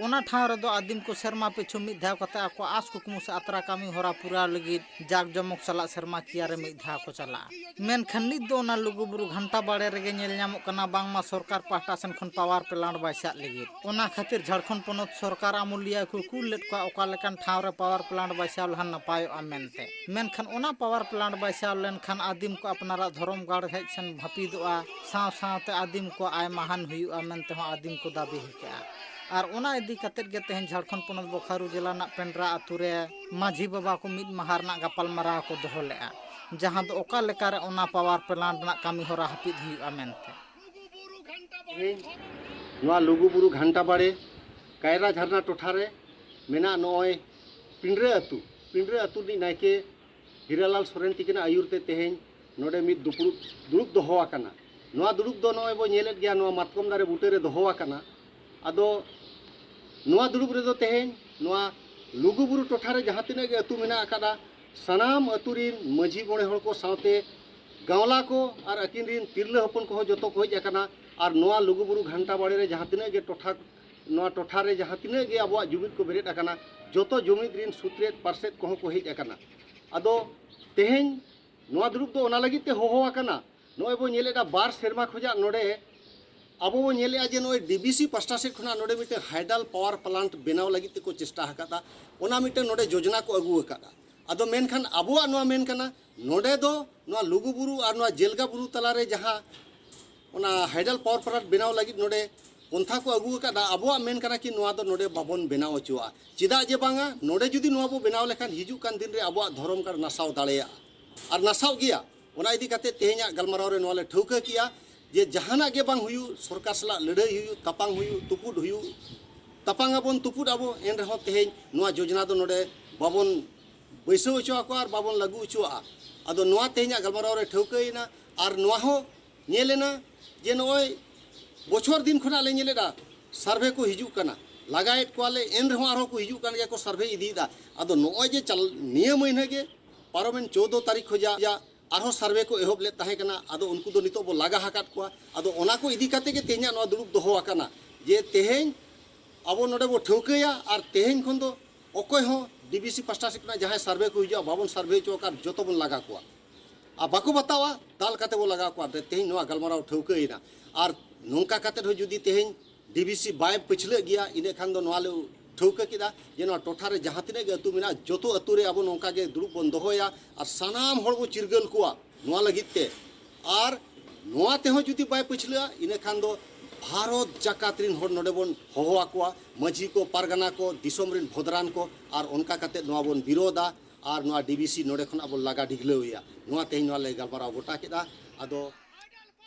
ᱚᱱᱟ ᱴᱷᱟᱶ ᱨᱮᱫᱚ ᱟᱹᱫᱤᱢ ᱠᱚ ᱥᱮᱨᱢᱟ ᱯᱤᱪᱷᱩ ᱢᱤᱫ ᱫᱷᱟᱣ ᱠᱟᱛᱮ ᱟᱠᱚᱣᱟᱜ ᱟᱸᱥ ᱠᱩᱠᱢᱩ ᱥᱮ ᱟᱛᱨᱟ ᱠᱟᱹᱢᱤ ᱦᱚᱨᱟ ᱯᱩᱨᱟᱹᱣ ᱞᱟᱹᱜᱤᱫ ᱡᱟᱠ ᱡᱚᱢᱚᱠ ᱥᱟᱞᱟᱜ ᱥᱮᱨᱢᱟ ᱠᱤᱭᱟᱹ ᱨᱮ ᱢᱤᱫ ᱫᱷᱟᱣ ᱠᱚ ᱪᱟᱞᱟᱜᱼᱟ᱾ ᱢᱮᱱᱠᱷᱟᱱ ᱱᱤᱛ ᱫᱚ ᱚᱱᱟ ᱞᱩᱜᱩᱵᱩᱨᱩ ᱜᱷᱟᱱᱴᱟ ᱵᱟᱲᱮ ᱨᱮᱜᱮ ᱧᱮᱞ ᱧᱟᱢᱚᱜ ᱠᱟᱱᱟ, ᱵᱟᱝᱢᱟ ᱥᱚᱨᱠᱟᱨ ᱯᱟᱦᱴᱟ ᱥᱮᱱ ᱠᱷᱚᱱ ᱯᱟᱣᱟᱨ ᱯᱞᱟᱱᱴ ᱵᱟᱭᱥᱟᱜ ᱞᱟᱹᱜᱤᱫ᱾ ᱚᱱᱟ ᱠᱷᱟᱹᱛᱤᱨ ᱡᱷᱟᱲᱠᱷᱚᱸᱰ ᱯᱚᱱᱚᱛ ᱥᱚᱨᱠᱟᱨ ᱟᱹᱢᱟᱹᱞᱤᱭᱟᱹ ᱠᱚ ᱠᱩᱞ ᱞᱮᱫ ᱠᱚᱣᱟ ᱚᱠᱟ ᱞᱮᱠᱟᱱ ᱴᱷᱟᱶ ᱨᱮ ᱯᱟᱣᱟᱨ ᱯᱞᱟᱱᱴ ᱵᱟᱭᱥᱟᱣ ᱞᱮᱠᱷᱟᱱ ᱱᱟᱯᱟᱭᱚᱜᱼᱟ ᱢᱮᱱᱛᱮ᱾ ᱢᱮᱱᱠᱷᱟᱱ ᱚᱱᱟ ᱯᱟᱣᱟᱨ ᱯᱞᱟᱱᱴ ᱵᱟᱭᱥᱟᱣ ᱞᱮᱱᱠᱷᱟᱱ ᱟᱹᱫᱤᱢ ᱠᱚ ᱟᱯᱱᱟᱨᱟᱜ ᱫᱷᱚᱨᱚᱢ ᱜᱟᱲ ᱦᱮᱡ ᱥᱮᱱ ᱦᱟᱹᱯᱤᱫᱚᱜᱼᱟ, ᱥᱟᱶ ᱥᱟᱶᱛᱮ ᱟᱹᱫᱤᱢ ᱠᱚ ᱟᱭᱢᱟ ᱦᱟᱱ ᱦᱩᱭᱩᱜᱼᱟ ᱢᱮᱱᱛᱮ ᱦᱚᱸ ᱟᱹᱫᱤᱢ ᱠᱚ ᱫᱟᱹᱵᱤ ᱟᱠᱟᱫᱼᱟ᱾ ᱟᱨ ᱚᱱᱟ ᱤᱫᱤ ᱠᱟᱛᱮᱫ ᱜᱮ ᱛᱮᱦᱮᱧ ᱡᱷᱟᱲᱠᱷᱚᱸᱰ ᱯᱚᱱᱚᱛ ᱵᱳᱠᱟᱨᱳ ᱡᱮᱞᱟ ᱨᱮᱱᱟᱜ ᱯᱮᱱᱰᱨᱟ ᱟᱹᱛᱩ ᱨᱮ ᱢᱟᱹᱡᱷᱤ ᱵᱟᱵᱟ ᱠᱚ ᱢᱤᱫ ᱢᱟᱦᱟ ᱨᱮᱱᱟᱜ ᱜᱟᱯᱟᱞ ᱢᱟᱨᱟᱣ ᱠᱚ ᱫᱚᱦᱚ ᱞᱮᱫᱼᱟ, ᱡᱟᱦᱟᱸ ᱫᱚ ᱚᱠᱟ ᱞᱮᱠᱟᱨᱮ ᱚᱱᱟ ᱯᱟᱣᱟᱨ ᱯᱞᱟᱱᱴ ᱨᱮᱱᱟᱜ ᱠᱟᱹᱢᱤ ᱦᱚᱨᱟ ᱦᱟᱹᱯᱤᱫ ᱦᱩᱭᱩᱜᱼᱟ ᱢᱮᱱᱛᱮ᱾ ᱛᱮᱦᱮᱧ ᱱᱚᱣᱟ ᱞᱩᱜᱩᱵᱩᱨᱩ ᱜᱷᱟᱱᱴᱟ ᱵᱟᱲᱮ ᱠᱟᱭᱨᱟ ᱡᱷᱟᱨᱱᱟ ᱴᱚᱴᱷᱟ ᱨᱮ ᱢᱮᱱᱟᱜ ᱱᱚᱜᱼᱚᱭ ᱯᱤᱸᱰᱨᱟᱹ ᱟᱹᱛᱩ, ᱯᱤᱸᱰᱨᱟᱹ ᱟᱹᱛᱩ ᱨᱤᱱᱤᱡ ᱱᱟᱭᱠᱮ ᱦᱤᱨᱟᱞᱟᱞ ᱥᱚᱨᱮᱱ ᱛᱤᱠᱤᱱᱟᱜ ᱟᱹᱭᱩᱨ ᱛᱮ ᱛᱮᱦᱮᱧ ᱱᱚᱰᱮ ᱢᱤᱫ ᱫᱩᱯᱲᱩᱵ, ᱫᱩᱲᱩᱵ ᱫᱚᱦᱚ ᱟᱠᱟᱱᱟ᱾ ᱱᱚᱣᱟ ᱫᱩᱲᱩᱵ ᱫᱚ ᱱᱚᱜᱼᱚᱭ ᱵᱚ ᱧᱮᱞᱮᱫ ᱜᱮᱭᱟ, ᱱᱚᱣᱟ ᱢᱟᱛᱠᱚᱢ ᱫᱟᱨᱮ ᱵᱩᱴᱟᱹ ᱨᱮ ᱫᱚᱦᱚ ᱟᱠᱟᱱᱟ᱾ ᱟᱫᱚ ᱱᱚᱣᱟ ᱫᱩᱲᱩᱵ ᱨᱮᱫᱚ ᱛᱮᱦᱮᱧ ᱱᱚᱣᱟ ᱞᱩᱜᱩᱵᱩᱨᱩ ᱴᱚᱴᱷᱟ ᱨᱮ ᱡᱟᱦᱟᱸ ᱛᱤᱱᱟᱹᱜ ᱜᱮ ᱟᱹᱛᱩ ᱢᱮᱱᱟᱜ ᱟᱠᱟᱫᱟ, ᱥᱟᱱᱟᱢ ᱟᱹᱛᱩ ᱨᱤᱱ ᱢᱟᱹᱡᱷᱤ ᱢᱚᱬᱮ ᱦᱚᱲ ᱠᱚ ᱥᱟᱶᱛᱮ ᱜᱟᱶᱞᱟ ᱠᱚ ᱟᱨ ᱟᱹᱠᱤᱱ ᱨᱤᱱ ᱛᱤᱨᱞᱟᱹ ᱦᱚᱯᱚᱱ ᱠᱚᱦᱚᱸ ᱡᱚᱛᱚ ᱠᱚ ᱦᱮᱡ ᱟᱠᱟᱱᱟ᱾ ᱟᱨ ᱱᱚᱣᱟ ᱞᱩᱜᱩᱵᱩᱨᱩ ᱜᱷᱟᱱᱴᱟ ᱵᱟᱲᱮ ᱨᱮ ᱡᱟᱦᱟᱸ ᱛᱤᱱᱟᱹᱜ ᱜᱮ ᱴᱚᱴᱷᱟ, ᱱᱚᱣᱟ ᱴᱚᱴᱷᱟ ᱨᱮ ᱡᱟᱦᱟᱸ ᱛᱤᱱᱟᱹᱜ ᱜᱮ ᱟᱵᱚᱣᱟᱜ ᱡᱩᱢᱤᱫ ᱠᱚ ᱵᱮᱨᱮᱫ ᱟᱠᱟᱱᱟ, ᱡᱚᱛᱚ ᱡᱩᱢᱤᱫ ᱨᱤᱱ ᱥᱩᱛᱨᱮᱫ ᱯᱟᱨᱥᱮᱫ ᱠᱚᱦᱚᱸ ᱠᱚ ᱦᱮᱡ ᱟᱠᱟᱱᱟ᱾ ᱟᱫᱚ ᱛᱮᱦᱮᱧ ᱱᱚᱣᱟ ᱫᱩᱲᱩᱵ ᱫᱚ ᱚᱱᱟ ᱞᱟᱹᱜᱤᱫ ᱛᱮ ᱦᱚᱦᱚ ᱟᱠᱟᱱᱟ, ᱱᱚᱜᱼᱚᱭ ᱵᱚ ᱧᱮᱞᱮᱫᱟ ᱵᱟᱨ ᱥᱮᱨᱢᱟ ᱠᱷᱚᱱᱟᱜ ᱱᱚᱰᱮ ᱟᱵᱚ ᱵᱚ ᱧᱮᱞᱮᱫᱼᱟ ᱡᱮ ᱱᱚᱜᱼᱚᱭ ᱰᱤᱵᱤᱥᱤ ᱯᱟᱥᱴᱟ ᱥᱮᱫ ᱠᱷᱚᱱᱟᱜ ᱱᱚᱰᱮ ᱢᱤᱫᱴᱟᱝ ᱦᱟᱭᱰᱟᱞ ᱯᱟᱣᱟᱨ ᱯᱞᱟᱱᱴ ᱵᱮᱱᱟᱣ ᱞᱟᱹᱜᱤᱫ ᱛᱮᱠᱚ ᱪᱮᱥᱴᱟ ᱟᱠᱟᱫᱟ, ᱚᱱᱟ ᱢᱤᱫᱴᱟᱝ ᱱᱚᱰᱮ ᱡᱳᱡᱽᱱᱟ ᱠᱚ ᱟᱹᱜᱩ ᱟᱠᱟᱫᱟ᱾ ᱟᱫᱚ ᱢᱮᱱᱠᱷᱟᱱ ᱟᱵᱚᱣᱟᱜ ᱱᱚᱣᱟ ᱢᱮᱱ ᱠᱟᱱᱟ, ᱱᱚᱰᱮ ᱫᱚ ᱱᱚᱣᱟ ᱞᱩᱜᱩ ᱵᱩᱨᱩ ᱟᱨ ᱱᱚᱣᱟ ᱡᱮᱞᱜᱟ ᱵᱩᱨᱩ ᱛᱟᱞᱟᱨᱮ ᱡᱟᱦᱟᱸ ᱚᱱᱟ ᱦᱟᱭᱰᱟᱞ ᱯᱟᱣᱟᱨ ᱯᱞᱟᱱᱴ ᱵᱮᱱᱟᱣ ᱞᱟᱹᱜᱤᱫ ᱱᱚᱰᱮ ᱯᱚᱱᱛᱷᱟ ᱠᱚ ᱟᱹᱜᱩ ᱟᱠᱟᱫᱟ, ᱟᱵᱚᱣᱟᱜ ᱢᱮᱱ ᱠᱟᱱᱟ ᱠᱤ ᱱᱚᱣᱟ ᱫᱚ ᱱᱚᱰᱮ ᱵᱟᱵᱚᱱ ᱵᱮᱱᱟᱣ ᱦᱚᱪᱚᱣᱟᱜᱼᱟ᱾ ᱪᱮᱫᱟᱜ ᱡᱮ ᱵᱟᱝᱟ, ᱱᱚᱰᱮ ᱡᱩᱫᱤ ᱱᱚᱣᱟ ᱵᱚ ᱵᱮᱱᱟᱣ ᱞᱮᱠᱷᱟᱱ ᱦᱤᱡᱩᱜ ᱠᱟᱱ ᱫᱤᱱ ᱨᱮ ᱟᱵᱚᱣᱟᱜ ᱫᱷᱚᱨᱚᱢ ᱜᱟᱲ ᱱᱟᱥᱟᱣ ᱫᱟᱲᱮᱭᱟᱜᱼᱟ ᱟᱨ ᱱᱟᱥᱟᱣ ᱜᱮᱭᱟ᱾ ᱚᱱᱟ ᱤᱫᱤ ᱠᱟᱛᱮ ᱛᱮᱦᱮᱧᱟᱜ ᱜᱟᱞᱢᱟᱨᱟᱣ ᱨᱮ ᱱᱚᱣᱟ ᱞᱮ ᱴᱷᱟᱹᱣᱠᱟᱹ ᱠᱮᱜᱼᱟ ᱡᱮ ᱡᱟᱦᱟᱱᱟᱜ ᱜᱮ ᱵᱟᱝ ᱦᱩᱭᱩᱜ, ᱥᱚᱨᱠᱟᱨ ᱥᱟᱞᱟᱜ ᱞᱟᱹᱲᱦᱟᱹᱭ ᱦᱩᱭᱩᱜ, ᱛᱟᱯᱟᱝ ᱦᱩᱭᱩᱜ, ᱛᱩᱯᱩᱫ ᱦᱩᱭᱩᱜ, ᱛᱟᱯᱟᱝ ᱟᱵᱚᱱ, ᱛᱩᱯᱩᱫ ᱟᱵᱚ, ᱮᱱ ᱨᱮᱦᱚᱸ ᱛᱮᱦᱮᱧ ᱱᱚᱣᱟ ᱡᱳᱡᱽᱱᱟ ᱫᱚ ᱱᱚᱰᱮ ᱵᱟᱵᱚᱱ ᱵᱟᱹᱭᱥᱟᱹᱣ ᱦᱚᱪᱚ ᱟᱠᱚᱣᱟ ᱟᱨ ᱵᱟᱵᱚᱱ ᱞᱟᱹᱜᱩ ᱦᱚᱪᱚᱣᱟᱜᱼᱟ᱾ ᱟᱫᱚ ᱱᱚᱣᱟ ᱛᱮᱦᱮᱧᱟᱜ ᱜᱟᱞᱢᱟᱨᱟᱣ ᱨᱮ ᱴᱷᱟᱹᱣᱠᱟᱹᱭᱮᱱᱟ᱾ ᱟᱨ ᱱᱚᱣᱟ ᱦᱚᱸ ᱧᱮᱞᱮᱱᱟ ᱡᱮ ᱱᱚᱜᱼᱚᱭ ᱵᱚᱪᱷᱚᱨ ᱫᱤᱱ ᱠᱷᱚᱱᱟᱜ ᱞᱮ ᱧᱮᱞᱮᱫᱟ, ᱥᱟᱨᱵᱷᱮ ᱠᱚ ᱦᱤᱡᱩᱜ ᱠᱟᱱᱟ, ᱞᱟᱜᱟᱭᱮᱫ ᱠᱚᱣᱟᱞᱮ, ᱮᱱ ᱨᱮᱦᱚᱸ ᱟᱨᱦᱚᱸ ᱠᱚ ᱦᱤᱡᱩᱜ ᱠᱟᱱ ᱜᱮᱭᱟ ᱠᱚ, ᱥᱟᱨᱵᱷᱮ ᱤᱫᱤᱭᱮᱫᱟ᱾ ᱟᱫᱚ ᱱᱚᱜᱼᱚᱭ ᱡᱮ ᱪᱟᱞ-, ᱱᱤᱭᱟᱹ ᱢᱟᱹᱦᱱᱟᱹ ᱜᱮ ᱯᱟᱨᱚᱢᱮᱱ ᱪᱳᱫᱽᱫᱚ ᱛᱟᱹᱨᱤᱠᱷ ᱠᱷᱚᱱᱟᱜ ᱟᱨᱦᱚᱸ ᱥᱟᱨᱵᱷᱮ ᱠᱚ ᱮᱦᱚᱵ ᱞᱮᱫ ᱛᱟᱦᱮᱸ ᱠᱟᱱᱟ, ᱟᱫᱚ ᱩᱱᱠᱩ ᱫᱚ ᱱᱤᱛᱚᱜ ᱵᱚ ᱞᱟᱜᱟ ᱟᱠᱟᱫ ᱠᱚᱣᱟ᱾ ᱟᱫᱚ ᱚᱱᱟ ᱠᱚ ᱤᱫᱤ ᱠᱟᱛᱮ ᱜᱮ ᱛᱮᱦᱮᱧᱟᱜ ᱱᱚᱣᱟ ᱫᱩᱲᱩᱵ ᱫᱚᱦᱚ ᱟᱠᱟᱱᱟ ᱡᱮ ᱛᱮᱦᱮᱧ ᱟᱵᱚ ᱱᱚᱰᱮ ᱵᱚ ᱴᱷᱟᱹᱣᱠᱟᱹᱭᱟ ᱟᱨ ᱛᱮᱦᱮᱧ ᱠᱷᱚᱱ ᱫᱚ ᱚᱠᱚᱭ ᱦᱚᱸ ᱰᱤᱵᱤᱥᱤ ᱯᱟᱥᱴᱟ ᱥᱮᱫ ᱠᱷᱚᱱᱟᱜ ᱡᱟᱦᱟᱸᱭ ᱥᱟᱨᱵᱷᱮ ᱠᱚ ᱦᱤᱡᱩᱜᱼᱟ, ᱵᱟᱵᱚᱱ ᱥᱟᱨᱵᱷᱮ ᱦᱚᱪᱚ ᱟᱠᱟᱫ, ᱡᱚᱛᱚ ᱵᱚᱱ ᱞᱟᱜᱟ ᱠᱚᱣᱟ᱾ ᱟᱨ ᱵᱟᱠᱚ ᱵᱟᱛᱟᱣᱟ, ᱫᱟᱞ ᱠᱟᱛᱮ ᱵᱚ ᱞᱟᱜᱟ ᱠᱚᱣᱟ᱾ ᱛᱮᱦᱮᱧ ᱱᱚᱣᱟ ᱜᱟᱞᱢᱟᱨᱟᱣ ᱴᱷᱟᱹᱣᱠᱟᱹᱭᱮᱱᱟ᱾ ᱟᱨ ᱱᱚᱝᱠᱟ ᱠᱟᱛᱮ ᱦᱚᱸ ᱡᱩᱫᱤ ᱛᱮᱦᱮᱧ ᱰᱤᱵᱤᱥᱤ ᱵᱟᱭ ᱯᱟᱹᱪᱷᱞᱟᱹᱜ ᱜᱮᱭᱟ, ᱤᱱᱟᱹ ᱠᱷᱟᱱ ᱫᱚ ᱱᱚᱣᱟ ᱞᱮ ᱴᱷᱟᱹᱣᱠᱟᱹ ᱠᱮᱫᱟ ᱡᱮ ᱱᱚᱣᱟ ᱴᱚᱴᱷᱟ ᱨᱮ ᱡᱟᱦᱟᱸ ᱛᱤᱱᱟᱹᱜ ᱜᱮ ᱟᱹᱛᱩ ᱢᱮᱱᱟᱜᱼᱟ, ᱡᱚᱛᱚ ᱟᱹᱛᱩ ᱨᱮ ᱟᱵᱚ ᱱᱚᱝᱠᱟ ᱜᱮ ᱫᱩᱲᱩᱵ ᱵᱚᱱ ᱫᱚᱦᱚᱭᱟ ᱟᱨ ᱥᱟᱱᱟᱢ ᱦᱚᱲ ᱵᱚ ᱪᱤᱨᱜᱟᱹᱞ ᱠᱚᱣᱟ ᱱᱚᱣᱟ ᱞᱟᱹᱜᱤᱫ ᱛᱮ᱾ ᱟᱨ ᱱᱚᱣᱟ ᱛᱮᱦᱚᱸ ᱡᱩᱫᱤ ᱵᱟᱭ ᱯᱟᱹᱪᱷᱞᱟᱹᱜᱼᱟ, ᱤᱱᱟᱹ ᱠᱷᱟᱱ ᱫᱚ ᱵᱷᱟᱨᱚᱛ ᱡᱟᱠᱟᱛ ᱨᱤᱱ ᱦᱚᱲ ᱱᱚᱰᱮ ᱵᱚᱱ ᱦᱚᱦᱚ ᱟᱠᱚᱣᱟ, ᱢᱟᱹᱡᱷᱤ ᱠᱚ, ᱯᱟᱨᱜᱟᱱᱟ ᱠᱚ, ᱫᱤᱥᱚᱢ ᱨᱤᱱ ᱵᱷᱚᱫᱽᱨᱟᱱ ᱠᱚ, ᱟᱨ ᱚᱱᱠᱟ ᱠᱟᱛᱮ ᱱᱚᱣᱟ ᱵᱚᱱ ᱵᱤᱨᱳᱫᱟ᱾ ᱟᱨ ᱱᱚᱣᱟ ᱰᱤᱵᱤᱥᱤ ᱱᱚᱰᱮ ᱠᱷᱚᱱᱟᱜ ᱵᱚᱱ ᱞᱟᱜᱟ ᱰᱷᱤᱜᱽᱞᱟᱹᱣᱮᱭᱟ᱾ ᱱᱚᱣᱟ ᱛᱮᱦᱮᱧ ᱱᱚᱣᱟ ᱞᱮ ᱜᱟᱞᱢᱟᱨᱟᱣ ᱜᱚᱴᱟ ᱠᱮᱫᱟ᱾ ᱟᱫᱚ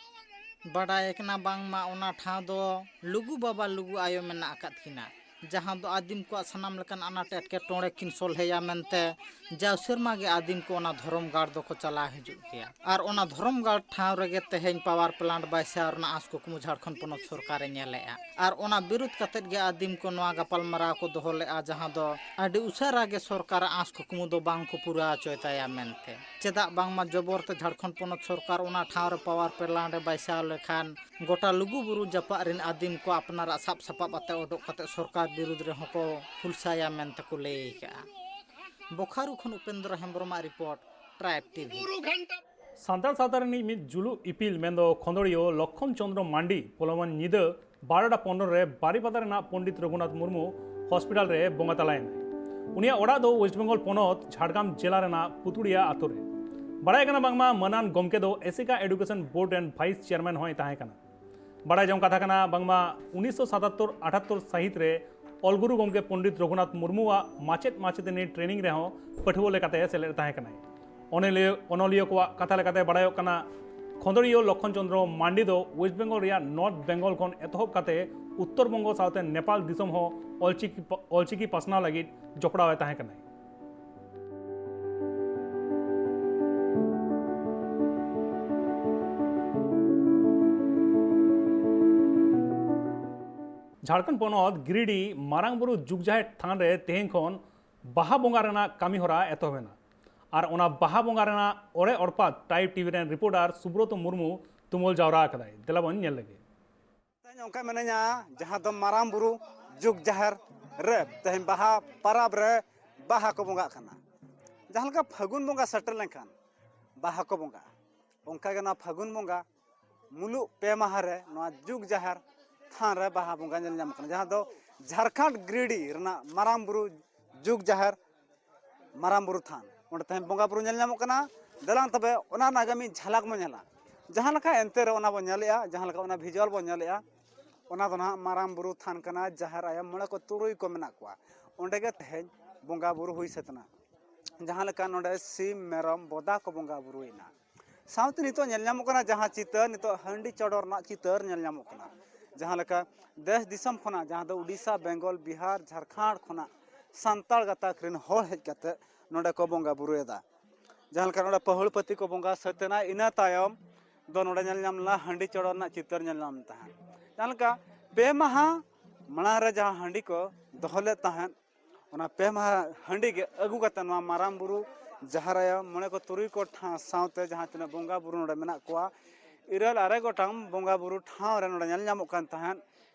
ᱵᱟᱰᱟᱭ ᱠᱟᱱᱟ ᱵᱟᱝᱢᱟ ᱚᱱᱟ ᱴᱷᱟᱶ ᱫᱚ ᱞᱩᱜᱩ ᱵᱟᱵᱟ ᱞᱩᱜᱩ ᱟᱭᱳ ᱢᱮᱱᱟᱜ ᱟᱠᱟᱫ ᱠᱤᱱᱟ, ᱡᱟᱦᱟᱸ ᱫᱚ ᱟᱹᱫᱤᱢ ᱠᱚᱣᱟᱜ ᱥᱟᱱᱟᱢ ᱞᱮᱠᱟᱱ ᱟᱱᱟᱴ ᱮᱴᱠᱮᱴᱚᱬᱮ ᱠᱤᱱ ᱥᱚᱞᱦᱮᱭᱟ ᱢᱮᱱᱛᱮ ᱡᱟᱣ ᱥᱮᱨᱢᱟ ᱜᱮ ᱟᱹᱫᱤᱢ ᱠᱚ ᱚᱱᱟ ᱫᱷᱚᱨᱚᱢ ᱜᱟᱲ ᱫᱚᱠᱚ ᱪᱟᱞᱟᱣ ᱦᱤᱡᱩᱜ ᱜᱮᱭᱟ᱾ ᱟᱨ ᱚᱱᱟ ᱫᱷᱚᱨᱚᱢ ᱜᱟᱲ ᱴᱷᱟᱶ ᱨᱮᱜᱮ ᱛᱮᱦᱮᱧ ᱯᱟᱣᱟᱨ ᱯᱞᱟᱱᱴ ᱵᱟᱭᱥᱟᱣ ᱨᱮᱱᱟᱜ ᱟᱸᱥ ᱠᱩᱠᱢᱩ ᱡᱷᱟᱲᱠᱷᱚᱸᱰ ᱯᱚᱱᱚᱛ ᱥᱚᱨᱠᱟᱨᱮ ᱧᱮᱞᱮᱜᱼᱟ᱾ ᱟᱨ ᱚᱱᱟ ᱵᱤᱨᱩᱫᱷ ᱠᱟᱛᱮᱫ ᱜᱮ ᱟᱹᱫᱤᱢ ᱠᱚ ᱱᱚᱣᱟ ᱜᱟᱯᱟᱞᱢᱟᱨᱟᱣ ᱠᱚ ᱫᱚᱦᱚ ᱞᱮᱜᱼᱟ, ᱡᱟᱦᱟᱸ ᱫᱚ ᱟᱹᱰᱤ ᱩᱥᱟᱹᱨᱟ ᱜᱮ ᱥᱚᱨᱠᱟᱨᱟᱜ ᱟᱸᱥ ᱠᱩᱠᱢᱩ ᱫᱚ ᱵᱟᱝ ᱠᱚ ᱯᱩᱨᱟᱹᱣ ᱦᱚᱪᱚᱭ ᱛᱟᱭᱟ ᱢᱮᱱᱛᱮ᱾ ᱪᱮᱫᱟᱜ ᱵᱟᱝᱢᱟ ᱡᱚᱵᱚᱨ ᱛᱮ ᱡᱷᱟᱲᱠᱷᱚᱸᱰ ᱯᱚᱱᱚᱛ ᱥᱚᱨᱠᱟᱨ ᱚᱱᱟ ᱴᱷᱟᱶ ᱨᱮ ᱯᱟᱣᱟᱨ ᱯᱞᱟᱱᱴ ᱮ ᱵᱟᱭᱥᱟᱣ ᱞᱮᱠᱷᱟᱱ ᱜᱚᱴᱟ ᱞᱩᱜᱩ ᱵᱩᱨᱩ ᱡᱟᱯᱟᱜ ᱨᱤᱱ ᱟᱹᱫᱤᱢ ᱠᱚ ᱟᱯᱱᱟᱨᱟᱜ ᱥᱟᱵ ᱥᱟᱯᱟᱵ ᱟᱛᱮ ᱚᱰᱚᱠ ᱠᱟᱛᱮ ᱥᱚᱨᱠᱟᱨ ᱵᱤᱨᱩᱫᱷ ᱨᱮᱦᱚᱸ ᱠᱚ ᱦᱩᱞᱥᱟᱭᱟ ᱢᱮᱱᱛᱮ ᱠᱚ ᱞᱟᱹᱭ ᱟᱠᱟᱜᱼᱟ᱾ ᱵᱚᱠᱷᱟᱨᱩ ᱠᱷᱚᱱ ᱩᱯᱮᱱᱫᱨᱚ ᱦᱮᱢᱵᱨᱚᱢᱟᱜ ᱨᱤᱯᱳᱨᱴ, ᱴᱨᱟᱭᱤᱵᱽ ᱴᱤᱵᱷᱤ᱾ ᱥᱟᱱᱛᱟᱲ ᱥᱟᱶᱛᱟ ᱨᱤᱱᱤᱡ ᱢᱤᱫ ᱡᱩᱞᱩᱜ ᱤᱯᱤᱞ ᱢᱮᱱᱫᱚ ᱠᱷᱚᱸᱫᱽᱲᱤᱭᱟᱹ ᱞᱚᱠᱠᱷᱚᱱ ᱪᱚᱸᱫᱽᱨᱚ ᱢᱟᱱᱰᱤ ᱯᱚᱞᱚᱢᱟᱱ ᱧᱤᱫᱟᱹ ᱵᱟᱨᱚᱴᱟ ᱯᱚᱱᱨᱚ ᱨᱮ ᱵᱟᱨᱤᱯᱟᱫᱟ ᱨᱮᱱᱟᱜ ᱯᱚᱱᱰᱤᱛ ᱨᱚᱜᱷᱩᱱᱟᱛᱷ ᱢᱩᱨᱢᱩ ᱦᱚᱥᱯᱤᱴᱟᱞ ᱨᱮ ᱵᱚᱸᱜᱟ ᱛᱟᱞᱟᱭᱮᱱᱟᱭ᱾ ᱩᱱᱤᱭᱟᱜ ᱚᱲᱟᱜ ᱫᱚ ᱳᱭᱮᱥᱴ ᱵᱮᱝᱜᱚᱞ ᱯᱚᱱᱚᱛ ᱡᱷᱟᱲᱜᱨᱟᱢ ᱡᱮᱞᱟ ᱨᱮᱱᱟᱜ ᱯᱩᱛᱩᱲᱤᱭᱟ ᱟᱛᱳ ᱨᱮ᱾ ᱵᱟᱲᱟᱭ ᱠᱟᱱᱟ ᱵᱟᱝᱢᱟ ᱢᱟᱹᱱᱟᱱ ᱜᱚᱢᱠᱮ ᱫᱚ ᱮᱥᱮᱠᱟ ᱮᱰᱩᱠᱮᱥᱚᱱ ᱵᱳᱨᱰ ᱨᱮᱱ ᱵᱷᱟᱭᱤᱥ ᱪᱮᱭᱟᱨᱢᱮᱱ ᱦᱚᱸᱭ ᱛᱟᱦᱮᱸ ᱠᱟᱱᱟ᱾ ᱵᱟᱲᱟᱭ ᱡᱚᱝ ᱠᱟᱛᱷᱟ ᱠᱟᱱᱟ ᱵᱟᱝᱢᱟ ᱩᱱᱤᱥᱥᱚ ᱥᱟᱛᱟᱛᱛᱚᱨ ᱟᱴᱟᱛᱛᱚᱨ ᱥᱟᱹᱦᱤᱛ ᱨᱮ ᱚᱞ ᱜᱩᱨᱩ ᱜᱚᱢᱠᱮ ᱯᱚᱱᱰᱤᱛ ᱨᱚᱜᱷᱩᱱᱟᱛᱷ ᱢᱩᱨᱢᱩᱣᱟᱜ ᱢᱟᱪᱮᱫ ᱢᱟᱪᱮᱛᱟᱹᱱᱤ ᱴᱨᱮᱱᱤᱝ ᱨᱮᱦᱚᱸ ᱯᱟᱹᱴᱷᱩᱣᱟᱹ ᱞᱮᱠᱟᱛᱮ ᱥᱮᱞᱮᱫ ᱛᱟᱦᱮᱸ ᱠᱟᱱᱟᱭ᱾ ᱚᱱᱚᱞᱤᱭᱟᱹ ᱚᱱᱚᱞᱤᱭᱟᱹ ᱠᱚᱣᱟᱜ ᱠᱟᱛᱷᱟ ᱞᱮᱠᱟᱛᱮ ᱵᱟᱲᱟᱭᱚᱜ ᱠᱟᱱᱟ, ᱠᱷᱚᱸᱫᱽᱲᱤᱭᱟᱹ ᱞᱚᱠᱠᱷᱚᱱ ᱪᱚᱸᱫᱽᱨᱚ ᱢᱟᱱᱰᱤ ᱫᱚ ᱳᱭᱮᱥᱴ ᱵᱮᱝᱜᱚᱞ ᱨᱮᱭᱟᱜ ᱱᱚᱨᱛᱷ ᱵᱮᱝᱜᱚᱞ ᱠᱷᱚᱱ ᱮᱛᱚᱦᱚᱵ ᱠᱟᱛᱮ ᱩᱛᱛᱚᱨ ᱵᱚᱝᱜᱚ ᱥᱟᱶᱛᱮ ᱱᱮᱯᱟᱞ ᱫᱤᱥᱚᱢ ᱦᱚᱸ ᱚᱞᱪᱤᱠᱤ ᱯᱟ-, ᱚᱞᱪᱤᱠᱤ ᱯᱟᱥᱱᱟᱣ ᱞᱟᱹᱜᱤᱫ ᱡᱚᱯᱲᱟᱣ ᱮ ᱛᱟᱦᱮᱸ ᱠᱟᱱᱟᱭ᱾ ᱡᱷᱟᱲᱠᱷᱚᱸᱰ ᱯᱚᱱᱚᱛ ᱜᱤᱨᱤᱰᱤ ᱢᱟᱨᱟᱝ ᱵᱩᱨᱩ ᱡᱩᱜᱽ ᱡᱟᱦᱮᱨ ᱛᱷᱟᱱ ᱨᱮ ᱛᱮᱦᱮᱧ ᱠᱷᱚᱱ ᱵᱟᱦᱟ ᱵᱚᱸᱜᱟ ᱨᱮᱱᱟᱜ ᱠᱟᱹᱢᱤ ᱦᱚᱨᱟ ᱮᱛᱚᱦᱚᱵ ᱮᱱᱟ᱾ ᱟᱨ ᱚᱱᱟ ᱵᱟᱦᱟ ᱵᱚᱸᱜᱟ ᱨᱮᱱᱟᱜ ᱚᱲᱮ ᱚᱲᱯᱟᱛ ᱴᱨᱟᱭᱤᱵᱽ ᱴᱤᱵᱷᱤ ᱨᱮᱱ ᱨᱤᱯᱳᱨᱴᱟᱨ ᱥᱩᱵᱨᱚᱛ ᱢᱩᱨᱢᱩ ᱛᱩᱢᱟᱹᱞ ᱡᱟᱣᱨᱟ ᱟᱠᱟᱫᱟᱭ᱾ ᱫᱮᱞᱟ ᱵᱚᱱ ᱧᱮᱞ ᱞᱮᱜᱮ᱾ ᱛᱮᱦᱮᱧ ᱚᱱᱠᱟ ᱢᱮᱱᱟᱧᱟ, ᱡᱟᱦᱟᱸ ᱫᱚ ᱢᱟᱨᱟᱝ ᱵᱩᱨᱩ ᱡᱩᱜᱽ ᱡᱟᱦᱮᱨ ᱨᱮ ᱛᱮᱦᱮᱧ ᱵᱟᱦᱟ ᱯᱟᱨᱟᱵᱽ ᱨᱮ ᱵᱟᱦᱟ ᱠᱚ ᱵᱚᱸᱜᱟᱜ ᱠᱟᱱᱟ᱾ ᱡᱟᱦᱟᱸ ᱞᱮᱠᱟ ᱯᱷᱟᱹᱜᱩᱱ ᱵᱚᱸᱜᱟ ᱥᱮᱴᱮᱨ ᱞᱮᱱᱠᱷᱟᱱ ᱵᱟᱦᱟ ᱠᱚ ᱵᱚᱸᱜᱟᱜᱼᱟ, ᱚᱱᱠᱟ ᱜᱮ ᱱᱚᱣᱟ ᱯᱷᱟᱹᱜᱩᱱ ᱵᱚᱸᱜᱟ ᱢᱩᱞᱩᱜ ᱯᱮ ᱢᱟᱦᱟ ᱨᱮ ᱱᱚᱣᱟ ᱡᱩᱜᱽ ᱡᱟᱦᱮᱨ ᱛᱷᱟᱱ ᱨᱮ ᱵᱟᱦᱟ ᱵᱚᱸᱜᱟ ᱧᱮᱞ ᱧᱟᱢᱚᱜ ᱠᱟᱱᱟ, ᱡᱟᱦᱟᱸ ᱫᱚ ᱡᱷᱟᱲᱠᱷᱚᱸᱰ ᱜᱤᱨᱤᱰᱤ ᱨᱮᱱᱟᱜ ᱢᱟᱨᱟᱝ ᱵᱩᱨᱩ ᱡᱩᱜᱽ ᱡᱟᱦᱮᱨ ᱢᱟᱨᱟᱝ ᱵᱩᱨᱩ ᱛᱷᱟᱱ᱾ ᱚᱸᱰᱮ ᱛᱮᱦᱮᱧ ᱵᱚᱸᱜᱟ ᱵᱩᱨᱩ ᱧᱮᱞ ᱧᱟᱢᱚᱜ ᱠᱟᱱᱟ᱾ ᱫᱮᱞᱟᱝ ᱛᱚᱵᱮ ᱚᱱᱟ ᱨᱮᱱᱟᱜ ᱜᱮ ᱢᱤᱫ ᱡᱷᱟᱞᱟᱠ ᱵᱚᱱ ᱧᱮᱞᱟ᱾ ᱡᱟᱦᱟᱸ ᱞᱮᱠᱟ ᱮᱱᱛᱮ ᱨᱮ ᱚᱱᱟ ᱵᱚᱱ ᱧᱮᱞᱮᱜᱼᱟ, ᱡᱟᱦᱟᱸ ᱞᱮᱠᱟ ᱚᱱᱟ ᱵᱷᱤᱡᱩᱣᱟᱞ ᱵᱚᱱ ᱧᱮᱞᱮᱜᱼᱟ, ᱚᱱᱟ ᱫᱚ ᱱᱟᱦᱟᱜ ᱢᱟᱨᱟᱝ ᱵᱩᱨᱩ ᱛᱷᱟᱱ ᱠᱟᱱᱟ, ᱡᱟᱦᱮᱨ ᱟᱭᱳ ᱢᱚᱬᱮ ᱠᱚ ᱛᱩᱨᱩᱭ ᱠᱚ ᱢᱮᱱᱟᱜ ᱠᱚᱣᱟ᱾ ᱚᱸᱰᱮ ᱜᱮ ᱛᱮᱦᱮᱧ ᱵᱚᱸᱜᱟ ᱵᱩᱨᱩ ᱦᱩᱭ ᱥᱟᱹᱛ ᱮᱱᱟ᱾ ᱡᱟᱦᱟᱸ ᱞᱮᱠᱟ ᱱᱚᱰᱮ ᱥᱤᱢ, ᱢᱮᱨᱚᱢ, ᱵᱚᱫᱟ ᱠᱚ ᱵᱚᱸᱜᱟ ᱵᱩᱨᱩᱭᱮᱱᱟ᱾ ᱥᱟᱶᱛᱮ ᱱᱤᱛᱚᱜ ᱧᱮᱞ ᱧᱟᱢᱚᱜ ᱠᱟᱱᱟ ᱡᱟᱦᱟᱸ ᱪᱤᱛᱟᱹᱨ, ᱱᱤᱛᱚᱜ ᱦᱟᱺᱰᱤ ᱪᱚᱰᱚᱨ ᱨᱮᱱᱟᱜ ᱪᱤᱛᱟᱹᱨ ᱧᱮᱞ ᱧᱟᱢᱚᱜ ᱠᱟᱱᱟ᱾ ᱡᱟᱦᱟᱸ ᱞᱮᱠᱟ ᱫᱮᱥ ᱫᱤᱥᱚᱢ ᱠᱷᱚᱱᱟᱜ, ᱡᱟᱦᱟᱸ ᱫᱚ ᱩᱰᱤᱥᱟ, ᱵᱮᱝᱜᱚᱞ, ᱵᱤᱦᱟᱨ, ᱡᱷᱟᱲᱠᱷᱚᱸᱰ ᱠᱷᱚᱱᱟᱜ ᱥᱟᱱᱛᱟᱲ ᱜᱟᱛᱟᱠ ᱨᱮᱱ ᱦᱚᱲ ᱦᱮᱡ ᱠᱟᱛᱮ ᱱᱚᱰᱮ ᱠᱚ ᱵᱚᱸᱜᱟ ᱵᱩᱨᱩᱭᱮᱫᱟ᱾ ᱡᱟᱦᱟᱸ ᱞᱮᱠᱟ ᱱᱚᱰᱮ ᱯᱟᱹᱦᱩᱲ ᱯᱟᱹᱛᱤ ᱠᱚ ᱵᱚᱸᱜᱟ ᱥᱟᱹᱛ ᱮᱱᱟ, ᱤᱱᱟᱹ ᱛᱟᱭᱚᱢ ᱫᱚ ᱱᱚᱰᱮ ᱧᱮᱞ ᱧᱟᱢ ᱞᱮᱱᱟ ᱦᱟᱺᱰᱤ ᱪᱚᱰᱚᱨ ᱨᱮᱱᱟᱜ ᱪᱤᱛᱟᱹᱨ ᱧᱮᱞ ᱧᱟᱢ ᱛᱟᱦᱮᱸᱫ᱾ ᱡᱟᱦᱟᱸ ᱞᱮᱠᱟ ᱯᱮ ᱢᱟᱦᱟ ᱢᱟᱲᱟᱝ ᱨᱮ ᱡᱟᱦᱟᱸ ᱦᱟᱺᱰᱤ ᱠᱚ ᱫᱚᱦᱚ ᱞᱮᱫ ᱛᱟᱦᱮᱸᱫ, ᱚᱱᱟ ᱯᱮ ᱢᱟᱦᱟ ᱦᱟᱺᱰᱤ ᱜᱮ ᱟᱹᱜᱩ ᱠᱟᱛᱮ ᱱᱚᱣᱟ ᱢᱟᱨᱟᱝ ᱵᱩᱨᱩ, ᱡᱟᱦᱮᱨ ᱟᱭᱳ, ᱢᱚᱬᱮ ᱠᱚ ᱛᱩᱨᱩᱭ ᱠᱚ ᱴᱷᱟᱶ ᱥᱟᱶᱛᱮ ᱡᱟᱦᱟᱸ ᱛᱤᱱᱟᱹᱜ ᱵᱚᱸᱜᱟ ᱵᱩᱨᱩ ᱱᱚᱰᱮ ᱢᱮᱱᱟᱜ ᱠᱚᱣᱟ, ᱤᱨᱟᱹᱞ ᱟᱨᱮ ᱜᱚᱴᱟᱝ ᱵᱚᱸᱜᱟ ᱵᱩᱨᱩ ᱴᱷᱟᱶ ᱨᱮ ᱱᱚᱰᱮ ᱧᱮᱞ ᱧᱟᱢᱚᱜ ᱠᱟᱱ ᱛᱟᱦᱮᱸᱫ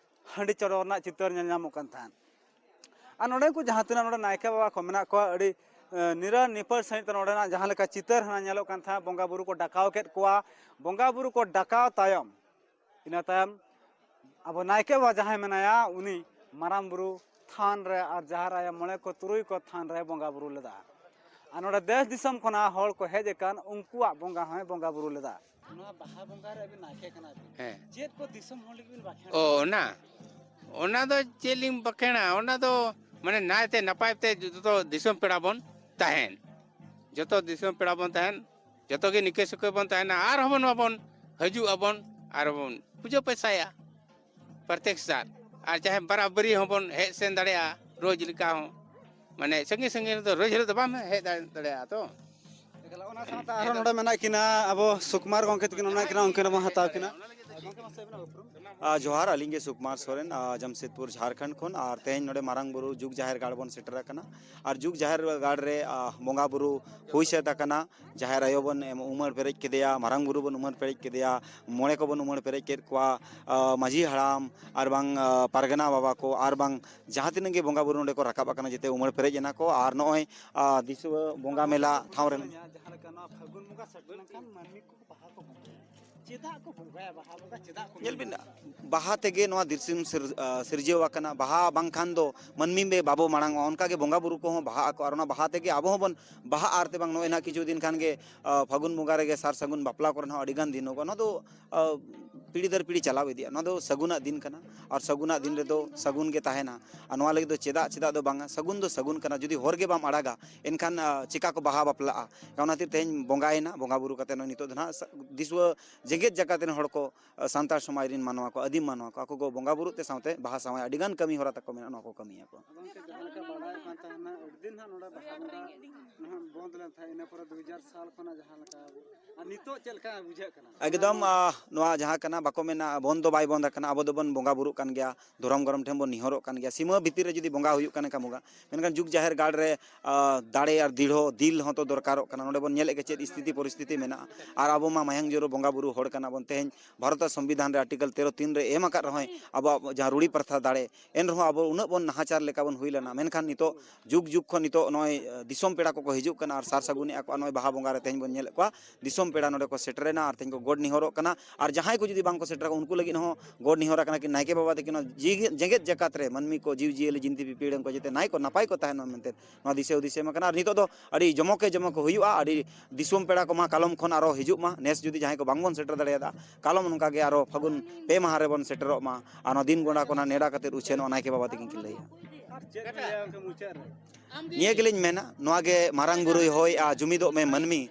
ᱦᱟᱺᱰᱤ ᱪᱚᱰᱚᱨ ᱨᱮᱱᱟᱜ ᱪᱤᱛᱟᱹᱨ ᱧᱮᱞ ᱧᱟᱢᱚᱜ ᱠᱟᱱ ᱛᱟᱦᱮᱸᱫ᱾ ᱟᱨ ᱱᱚᱰᱮ ᱠᱚ ᱡᱟᱦᱟᱸ ᱛᱤᱱᱟᱹᱜ ᱱᱚᱰᱮ ᱱᱟᱭᱠᱮ ᱵᱟᱵᱟ ᱠᱚ ᱢᱮᱱᱟᱜ ᱠᱚᱣᱟ, ᱟᱹᱰᱤ, ᱮ, ᱱᱤᱨᱟᱹ ᱱᱤᱯᱟᱹᱨ ᱥᱟᱺᱦᱤᱡ ᱛᱮ ᱱᱚᱰᱮᱱᱟᱜ ᱡᱟᱦᱟᱸ ᱞᱮᱠᱟ ᱪᱤᱛᱟᱹᱨ ᱦᱟᱱᱟ ᱧᱮᱞᱚᱜ ᱠᱟᱱ ᱛᱟᱦᱮᱸᱫ, ᱵᱚᱸᱜᱟ ᱵᱩᱨᱩ ᱠᱚ ᱰᱟᱠᱟᱣ ᱠᱮᱫ ᱠᱚᱣᱟ᱾ ᱵᱚᱸᱜᱟ ᱵᱩᱨᱩ ᱠᱚ ᱰᱟᱠᱟᱣ ᱛᱟᱭᱚᱢ, ᱤᱱᱟᱹ ᱛᱟᱭᱚᱢ ᱟᱵᱚ ᱱᱟᱭᱠᱮ ᱵᱟᱵᱟ ᱡᱟᱦᱟᱸᱭ ᱢᱮᱱᱟᱭᱟ, ᱩᱱᱤ ᱢᱟᱨᱟᱝ ᱵᱩᱨᱩ ᱛᱷᱟᱱ ᱨᱮ ᱟᱨ ᱡᱟᱦᱮᱨ ᱟᱭᱳ ᱢᱚᱬᱮ ᱠᱚ ᱛᱩᱨᱩᱭ ᱠᱚ ᱛᱷᱟᱱ ᱨᱮ ᱵᱚᱸᱜᱟ ᱵᱩᱨᱩ ᱞᱮᱫᱟ᱾ ᱟᱨ ᱱᱚᱰᱮ ᱫᱮᱥ ᱫᱤᱥᱚᱢ ᱠᱷᱚᱱᱟᱜ ᱦᱚᱲ ᱠᱚ ᱦᱮᱡ ᱟᱠᱟᱱ, ᱩᱱᱠᱩᱣᱟᱜ ᱵᱚᱸᱜᱟ ᱦᱚᱸᱭ ᱵᱚᱸᱜᱟ ᱵᱩᱨᱩ ᱞᱮᱫᱟ᱾ ᱱᱚᱣᱟ ᱵᱟᱦᱟ ᱵᱚᱸᱜᱟ ᱨᱮ ᱟᱹᱵᱤᱱ ᱱᱟᱭᱠᱮ ᱠᱟᱱᱟ ᱵᱤᱱ᱾ ᱦᱮᱸ᱾ ᱪᱮᱫ ᱠᱚ ᱫᱤᱥᱚᱢ ᱦᱚᱲ ᱞᱟᱹᱜᱤᱫ ᱵᱤᱱ ᱵᱟᱠᱷᱮᱲ ᱚ, ᱚᱱᱟ, ᱚᱱᱟ ᱫᱚ ᱪᱮᱫ ᱞᱤᱧ ᱵᱟᱠᱷᱮᱲᱟ? ᱚᱱᱟ ᱫᱚ ᱢᱟᱱᱮ ᱱᱟᱭᱛᱮ ᱱᱟᱯᱟᱭ ᱛᱮ ᱡᱚᱛᱚ ᱫᱤᱥᱚᱢ ᱯᱮᱲᱟ ᱵᱚᱱ ᱛᱟᱦᱮᱱ, ᱡᱚᱛᱚ ᱫᱤᱥᱚᱢ ᱯᱮᱲᱟ ᱵᱚᱱ ᱛᱟᱦᱮᱱ, ᱡᱚᱛᱚ ᱜᱮ ᱱᱤᱠᱟᱹ ᱥᱩᱠᱟᱹ ᱵᱚᱱ ᱛᱟᱦᱮᱱᱟ, ᱟᱨᱦᱚᱸ ᱵᱚᱱ, ᱱᱚᱣᱟ ᱵᱚᱱ ᱦᱤᱡᱩᱜ ᱟᱵᱚᱱ ᱟᱨ ᱵᱚᱱ ᱯᱩᱡᱟᱹ ᱯᱟᱭᱥᱟᱭᱟ ᱯᱨᱚᱛᱮᱠ ᱥᱟᱞ᱾ ᱟᱨ ᱪᱟᱦᱮ ᱵᱟᱨᱟᱵᱟᱹᱨᱤ ᱦᱚᱸᱵᱚᱱ ᱦᱮᱡ ᱥᱮᱱ ᱫᱟᱲᱮᱭᱟᱜᱼᱟ ᱨᱳᱡᱽ ᱞᱮᱠᱟ ᱦᱚᱸ, ᱢᱟᱱᱮ ᱥᱟᱺᱜᱤᱧ ᱥᱟᱺᱜᱤᱧ ᱨᱮᱫᱚ ᱨᱳᱡᱽ ᱦᱤᱞᱳᱜ ᱫᱚ ᱵᱟᱢ ᱦᱮᱡ ᱫᱟᱲᱮ-, ᱫᱟᱲᱮᱭᱟᱜᱼᱟ ᱛᱚ᱾ ᱮᱠᱟᱞ, ᱚᱱᱟ ᱥᱟᱶᱛᱮ ᱟᱨᱦᱚᱸ ᱱᱚᱰᱮ ᱢᱮᱱᱟᱜ ᱠᱤᱱᱟ ᱟᱵᱚ ᱥᱩᱠᱩᱢᱟᱨ ᱜᱚᱢᱠᱮ ᱛᱟᱹᱠᱤᱱ, ᱚᱱᱟ ᱠᱤᱱᱟ ᱩᱱᱠᱤᱱ ᱦᱚᱸᱵᱚᱱ ᱦᱟᱛᱟᱣ ᱠᱤᱱᱟ᱾ ᱜᱚᱢᱠᱮ, ᱢᱟᱥᱮ ᱟᱵᱤᱱᱟᱜ ᱩᱯᱨᱩᱢ? ᱟᱨ ᱡᱚᱦᱟᱨ, ᱟᱹᱞᱤᱧ ᱜᱮ ᱥᱩᱠᱩᱢᱟᱨ ᱥᱚᱨᱮᱱ, ᱟᱨ ᱡᱟᱢᱥᱮᱫᱽᱯᱩᱨ, ᱡᱷᱟᱲᱠᱷᱚᱸᱰ ᱠᱷᱚᱱ᱾ ᱟᱨ ᱛᱮᱦᱮᱧ ᱱᱚᱰᱮ ᱢᱟᱨᱟᱝ ᱵᱩᱨᱩ ᱡᱩᱜᱽ ᱡᱟᱦᱮᱨ ᱜᱟᱲ ᱵᱚᱱ ᱥᱮᱴᱮᱨ ᱟᱠᱟᱱᱟ᱾ ᱟᱨ ᱡᱩᱜᱽ ᱡᱟᱦᱮᱨ ᱜᱟᱲ ᱨᱮ, ᱟᱨ, ᱵᱚᱸᱜᱟ ᱵᱩᱨᱩ ᱦᱩᱭ ᱥᱟᱹᱛ ᱟᱠᱟᱱᱟ᱾ ᱡᱟᱦᱮᱨ ᱟᱭᱳ ᱵᱚᱱ ᱮᱢ, ᱩᱢᱟᱹᱲ ᱯᱮᱨᱮᱡ ᱠᱮᱫᱮᱭᱟ, ᱢᱟᱨᱟᱝ ᱵᱩᱨᱩ ᱵᱚᱱ ᱩᱢᱟᱹᱲ ᱯᱮᱨᱮᱡ ᱠᱮᱫᱮᱭᱟ, ᱢᱚᱬᱮ ᱠᱚᱵᱚᱱ ᱩᱢᱟᱹᱲ ᱯᱮᱨᱮᱡ ᱠᱮᱫ ᱠᱚᱣᱟ, ᱟᱨ, ᱢᱟᱹᱡᱷᱤ ᱦᱟᱲᱟᱢ ᱟᱨ ᱵᱟᱝ, ᱟᱨ, ᱯᱟᱨᱜᱟᱱᱟ ᱵᱟᱵᱟ ᱠᱚ ᱟᱨ ᱵᱟᱝ ᱡᱟᱦᱟᱸ ᱛᱤᱱᱟᱹᱜ ᱜᱮ ᱵᱚᱸᱜᱟ ᱵᱩᱨᱩ ᱱᱚᱰᱮ ᱠᱚ ᱨᱟᱠᱟᱵ ᱟᱠᱟᱱᱟ, ᱡᱮᱛᱮ ᱩᱢᱟᱹᱲ ᱯᱮᱨᱮᱡ ᱮᱱᱟ ᱠᱚ᱾ ᱟᱨ ᱱᱚᱜᱼᱚᱭ, ᱟᱨ, ᱫᱤᱥᱣᱟᱹ ᱵᱚᱸᱜᱟ ᱢᱮᱞᱟ ᱴᱷᱟᱶ ᱨᱮ ᱡᱟᱦᱟᱸ ᱞᱮᱠᱟ ᱱᱚᱣᱟ ᱯᱷᱟᱹᱜᱩᱱ ᱵᱚᱸᱜᱟ ᱥᱮᱴᱮᱨ ᱞᱮᱱᱠᱷᱟᱱ ᱢᱟᱹᱱᱢᱤ ᱠᱚ ᱵᱟᱦᱟ ᱠᱚ ᱵᱚᱸᱜᱟᱭᱟ᱾ ᱪᱮᱫᱟᱜ ᱠᱚ ᱵᱚᱸᱜᱟᱭᱟ ᱵᱟᱦᱟ ᱵᱚᱸᱜᱟ? ᱪᱮᱫᱟᱜ ᱠᱚ ᱧᱮᱞ ᱵᱤᱱ, ᱵᱟᱦᱟ ᱛᱮᱜᱮ ᱱᱚᱣᱟ ᱫᱤᱥᱚᱢ ᱥᱤᱨ-, ᱟ, ᱥᱤᱨᱡᱟᱹᱣ ᱟᱠᱟᱱᱟ᱾ ᱵᱟᱦᱟ ᱵᱟᱝᱠᱷᱟᱱ ᱫᱚ ᱢᱟᱹᱱᱢᱤ ᱵᱮ-, ᱵᱟᱵᱚ ᱢᱟᱲᱟᱝ ᱚᱜᱼᱟ᱾ ᱚᱱᱠᱟᱜᱮ ᱵᱚᱸᱜᱟ ᱵᱩᱨᱩ ᱠᱚᱦᱚᱸ ᱵᱟᱦᱟᱜ ᱟᱠᱚ, ᱟᱨ ᱚᱱᱟ ᱵᱟᱦᱟ ᱛᱮᱜᱮ ᱟᱵᱚ ᱦᱚᱸᱵᱚᱱ ᱵᱟᱦᱟᱜᱼᱟ᱾ ᱟᱨ ᱛᱮ ᱵᱟᱝ ᱱᱚᱜᱼᱚᱭ ᱱᱟᱦᱟᱜ ᱠᱤᱪᱷᱩ ᱫᱤᱱ ᱠᱷᱟᱱ ᱜᱮ, ᱟ, ᱯᱷᱟᱹᱜᱩᱱ ᱵᱚᱸᱜᱟ ᱨᱮᱜᱮ ᱥᱟᱨ ᱥᱟᱹᱜᱩᱱ ᱵᱟᱯᱞᱟ ᱠᱚᱨᱮ ᱦᱚᱸ ᱟᱹᱰᱤ ᱜᱟᱱ ᱫᱤᱱᱚᱜᱼᱟ᱾ ᱱᱚᱣᱟ ᱫᱚ, ᱟ, ᱯᱤᱲᱦᱤ ᱫᱟᱨ ᱯᱤᱲᱦᱤ ᱪᱟᱞᱟᱣ ᱤᱫᱤᱜᱼᱟ᱾ ᱱᱚᱣᱟ ᱫᱚ ᱥᱟᱹᱜᱩᱱᱟᱜ ᱫᱤᱱ ᱠᱟᱱᱟ, ᱟᱨ ᱥᱟᱹᱜᱩᱱᱟᱜ ᱫᱤᱱ ᱨᱮᱫᱚ ᱥᱟᱹᱜᱩᱱ ᱜᱮ ᱛᱟᱦᱮᱱᱟ᱾ ᱟᱨ ᱱᱚᱣᱟ ᱞᱟᱹᱜᱤᱫ ᱫᱚ ᱪᱮᱫᱟᱜ, ᱪᱮᱫᱟᱜ ᱫᱚ ᱵᱟᱝᱟ, ᱥᱟᱹᱜᱩᱱ ᱫᱚ ᱥᱟᱹᱜᱩᱱ ᱠᱟᱱᱟ᱾ ᱡᱩᱫᱤ ᱦᱚᱨ ᱜᱮ ᱵᱟᱢ ᱟᱲᱟᱜᱟ, ᱮᱱᱠᱷᱟᱱ, ᱟ, ᱪᱮᱠᱟ ᱠᱚ ᱵᱟᱦᱟ ᱵᱟᱯᱞᱟᱜᱼᱟ? ᱚᱱᱟ ᱠᱷᱟᱹᱛᱤᱨ ᱛᱮᱦᱮᱧ ᱵᱚᱸᱜᱟᱭᱮᱱᱟ, ᱵᱚᱸᱜᱟ ᱵᱩᱨᱩ ᱠᱟᱛᱮ ᱱᱚᱜᱼᱚᱭ ᱱᱤᱛᱚᱜ ᱫᱚ ᱱᱟᱦᱟᱜ ᱥᱟ-, ᱫᱤᱥᱣᱟᱹ ᱡᱮᱜᱮᱛ ᱡᱟᱠᱟᱛ ᱨᱮᱱ ᱦᱚᱲ ᱠᱚ, ᱟ, ᱥᱟᱱᱛᱟᱲ ᱥᱚᱢᱟᱡᱽ ᱨᱮᱱ ᱢᱟᱱᱣᱟ ᱠᱚ, ᱟᱹᱫᱤᱢ ᱢᱟᱱᱣᱟ ᱠᱚ, ᱟᱠᱚ ᱠᱚ ᱵᱚᱸᱜᱟ ᱵᱩᱨᱩᱜ ᱛᱮ ᱥᱟᱶᱛᱮ ᱵᱟᱦᱟ ᱥᱟᱶᱟᱭ ᱟᱹᱰᱤ ᱜᱟᱱ ᱠᱟᱹᱢᱤ ᱦᱚᱨᱟ ᱛᱟᱠᱚ ᱢᱮᱱᱟᱜᱼᱟ, ᱱᱚᱣᱟ ᱠᱚ ᱠᱟᱹᱢᱤᱭᱟᱠᱚ᱾ ᱟᱫᱚ ᱜᱚᱢᱠᱮ, ᱡᱟᱦᱟᱸ ᱞᱮᱠᱟ ᱵᱟᱲᱟᱭᱚᱜ ᱠᱟᱱ ᱛᱟᱦᱮᱱᱟ, ᱟᱹᱰᱤ ᱫᱤᱱ ᱦᱟᱸᱜ ᱱᱚᱰᱮ ᱵᱟᱦᱟ ᱵᱚᱸᱜᱟ ᱱᱟᱦᱟᱜ ᱵᱚᱱᱫ ᱞᱮᱱ ᱛᱟᱦᱮᱸᱫ, ᱤᱱᱟᱹ ᱯᱚᱨᱮ ᱫᱩ ᱦᱟᱡᱟᱨ ᱥᱟᱞ ᱠᱷᱚᱱᱟᱜ ᱡᱟᱦᱟᱸ ᱞᱮᱠᱟ, ᱟᱨ ᱱᱤᱛᱚᱜ ᱪᱮᱫ ᱞᱮᱠᱟ ᱵᱩᱡᱷᱟᱹᱜ ᱠᱟᱱᱟ? ᱮᱠᱫᱚᱢ, ᱟ, ᱱᱚᱣᱟ ᱡᱟᱦᱟᱸ ᱠᱟᱱᱟ, ᱵᱟᱠᱚ ᱢᱮᱱᱟ ᱵᱚᱱᱫ ᱫᱚ ᱵᱟᱭ ᱵᱚᱱᱫ ᱟᱠᱟᱱᱟ, ᱟᱵᱚ ᱫᱚᱵᱚᱱ ᱵᱚᱸᱜᱟ ᱵᱩᱨᱩᱜ ᱠᱟᱱ ᱜᱮᱭᱟ, ᱫᱷᱚᱨᱚᱢ ᱜᱚᱨᱚᱢ ᱴᱷᱮᱱ ᱵᱚᱱ ᱱᱮᱦᱚᱨᱚᱜ ᱠᱟᱱ ᱜᱮᱭᱟ᱾ ᱥᱤᱢᱟᱹ ᱵᱷᱤᱛᱤᱨ ᱨᱮ ᱡᱩᱫᱤ ᱵᱚᱸᱜᱟ ᱦᱩᱭᱩᱜ ᱠᱟᱱ ᱠᱷᱟᱱ ᱵᱚᱸᱜᱟ, ᱢᱮᱱᱠᱷᱟᱱ ᱡᱩᱜᱽ ᱡᱟᱦᱮᱨ ᱜᱟᱲ ᱨᱮ, ᱟ, ᱫᱟᱲᱮ ᱟᱨ ᱫᱤᱲᱦᱚ ᱫᱤᱞ ᱦᱚᱸᱛᱚ ᱫᱚᱨᱠᱟᱨᱚᱜ ᱠᱟᱱᱟ᱾ ᱱᱚᱰᱮ ᱵᱚᱱ ᱧᱮᱞᱮᱫ ᱜᱮ ᱪᱮᱫ ᱥᱛᱷᱤᱛᱤ ᱯᱚᱨᱤᱥᱛᱷᱤᱛᱤ ᱢᱮᱱᱟᱜᱼᱟ᱾ ᱟᱨ ᱟᱵᱚ ᱢᱟ ᱢᱟᱭᱟᱝ ᱡᱚᱨᱚ ᱵᱚᱸᱜᱟ ᱵᱩᱨᱩ ᱦᱚᱲ ᱠᱟᱱᱟ ᱵᱚᱱ᱾ ᱛᱮᱦᱮᱧ ᱵᱷᱟᱨᱚᱛᱟᱜ ᱥᱚᱝᱵᱤᱫᱷᱟᱱ ᱨᱮ ᱟᱨᱴᱤᱠᱮᱞ ᱛᱮᱨᱚ ᱛᱤᱱ ᱨᱮ ᱮᱢ ᱟᱠᱟᱫ ᱨᱮᱦᱚᱸᱭ ᱟᱵᱚᱣᱟᱜ ᱡᱟᱦᱟᱸ ᱨᱩᱲᱤ ᱯᱨᱚᱛᱷᱟ ᱫᱟᱲᱮ, ᱮᱱ ᱨᱮᱦᱚᱸ ᱟᱵᱚ ᱩᱱᱟᱹᱜ ᱵᱚᱱ ᱱᱟᱦᱟᱪᱟᱨ ᱞᱮᱠᱟ ᱵᱚᱱ ᱦᱩᱭ ᱞᱮᱱᱟ᱾ ᱢᱮᱱᱠᱷᱟᱱ ᱱᱤᱛᱚᱜ ᱡᱩᱜᱽ ᱡᱩᱜᱽ ᱠᱷᱚᱱ ᱱᱤᱛᱚᱜ ᱱᱚᱜᱼᱚᱭ, ᱟ, ᱫᱤᱥᱚᱢ ᱯᱮᱲᱟ ᱠᱚᱠᱚ ᱦᱤᱡᱩᱜ ᱠᱟᱱᱟ ᱟᱨ ᱥᱟᱨ ᱥᱟᱹᱜᱩᱱᱮᱜᱼᱟ ᱠᱚ᱾ ᱟᱨ ᱱᱚᱜᱼᱚᱭ ᱵᱟᱦᱟ ᱵᱚᱸᱜᱟ ᱨᱮ ᱛᱮᱦᱮᱧ ᱵᱚᱱ ᱧᱮᱞᱮᱫ ᱠᱚᱣᱟ, ᱫᱤᱥᱚᱢ ᱯᱮᱲᱟ ᱱᱚᱰᱮ ᱠᱚ ᱥᱮᱴᱮᱨᱮᱱᱟ ᱟᱨ ᱛᱮᱦᱮᱧ ᱠᱚ ᱜᱚᱰ ᱱᱮᱦᱚᱨᱚᱜ ᱠᱟᱱᱟ᱾ ᱟᱨ ᱡᱟᱦᱟᱸᱭ ᱠᱚ ᱡᱩᱫᱤ ᱵᱟᱝ ᱠᱚ ᱥᱮᱴᱮᱨ ᱟᱠᱟᱱᱟ, ᱩᱱᱠᱩ ᱞᱟᱹᱜᱤᱫ ᱦᱚᱸ ᱜᱚᱰ ᱱᱮᱦᱚᱨ ᱟᱠᱟᱱᱟ ᱠᱤ ᱱᱟᱭᱠᱮ ᱵᱟᱵᱟ ᱛᱟᱹᱠᱤᱱ ᱦᱚᱸ ᱡᱮᱜᱮ-, ᱡᱮᱜᱮᱛ ᱡᱟᱠᱟᱛ ᱨᱮ ᱢᱟᱹᱱᱢᱤ ᱠᱚ, ᱡᱤᱣᱤ ᱡᱤᱭᱟᱹᱞᱤ, ᱡᱤᱱᱛᱤ ᱯᱤᱯᱤᱲ ᱠᱚ ᱡᱟᱛᱮ ᱱᱟᱭ ᱠᱚ ᱱᱟᱯᱟᱭ ᱠᱚ ᱛᱟᱦᱮᱱ ᱢᱟ ᱢᱮᱱᱛᱮ ᱱᱚᱣᱟ ᱫᱤᱥᱟᱹ ᱦᱩᱫᱤᱥ ᱮᱢ ᱟᱠᱟᱱᱟ᱾ ᱟᱨ ᱱᱤᱛᱚᱜ ᱫᱚ ᱟᱹᱰᱤ ᱡᱚᱢᱚᱠᱮ ᱡᱚᱢᱚᱠ ᱦᱩᱭᱩᱜᱼᱟ᱾ ᱟᱹᱰᱤ ᱫᱤᱥᱚᱢ ᱯᱮᱲᱟ ᱠᱚᱢᱟ ᱠᱟᱞᱚᱢ ᱠᱷᱚᱱ ᱟᱨᱚ ᱦᱤᱡᱩᱜ ᱢᱟ᱾ ᱱᱮᱥ ᱡᱩᱫᱤ ᱡᱟᱦᱟᱸᱭ ᱠᱚ ᱵᱟᱝ ᱵᱚᱱ ᱥᱮᱴᱮᱨ ᱫᱟᱲᱮᱭᱟᱫᱟ, ᱠᱟᱞᱚᱢ ᱱᱚᱝᱠᱟ ᱜᱮ ᱟᱨᱚ ᱯᱷᱟᱹᱜᱩᱱ ᱯᱮ ᱢᱟᱦᱟ ᱨᱮᱵᱚᱱ ᱥᱮᱴᱮᱨᱚᱜ ᱢᱟ᱾ ᱟᱨ ᱱᱚᱣᱟ ᱫᱤᱱ ᱜᱚᱸᱰᱟ ᱠᱚ ᱱᱟᱦᱟᱜ ᱱᱮᱰᱟ ᱠᱟᱛᱮᱫ ᱩᱪᱷᱟᱹᱱᱚᱜᱼᱟ, ᱱᱟᱭᱠᱮ ᱵᱟᱵᱟ ᱛᱟᱹᱠᱤᱱ ᱠᱤᱱ ᱞᱟᱹᱭᱟ᱾ ᱟᱨ ᱪᱮᱫ ᱵᱤᱱ ᱞᱟᱹᱭᱟ ᱜᱚᱢᱠᱮ ᱢᱩᱪᱟᱹᱫ ᱨᱮ? ᱱᱤᱭᱟᱹ ᱜᱮᱞᱤᱧ ᱢᱮᱱᱟ, ᱱᱚᱣᱟ ᱜᱮ ᱢᱟᱨᱟᱝ ᱵᱩᱨᱩᱭ ᱦᱚᱦᱚᱭᱮᱜᱼᱟ, ᱡᱩᱢᱤᱫᱚᱜ ᱢᱮ ᱢᱟᱹᱱᱢᱤ,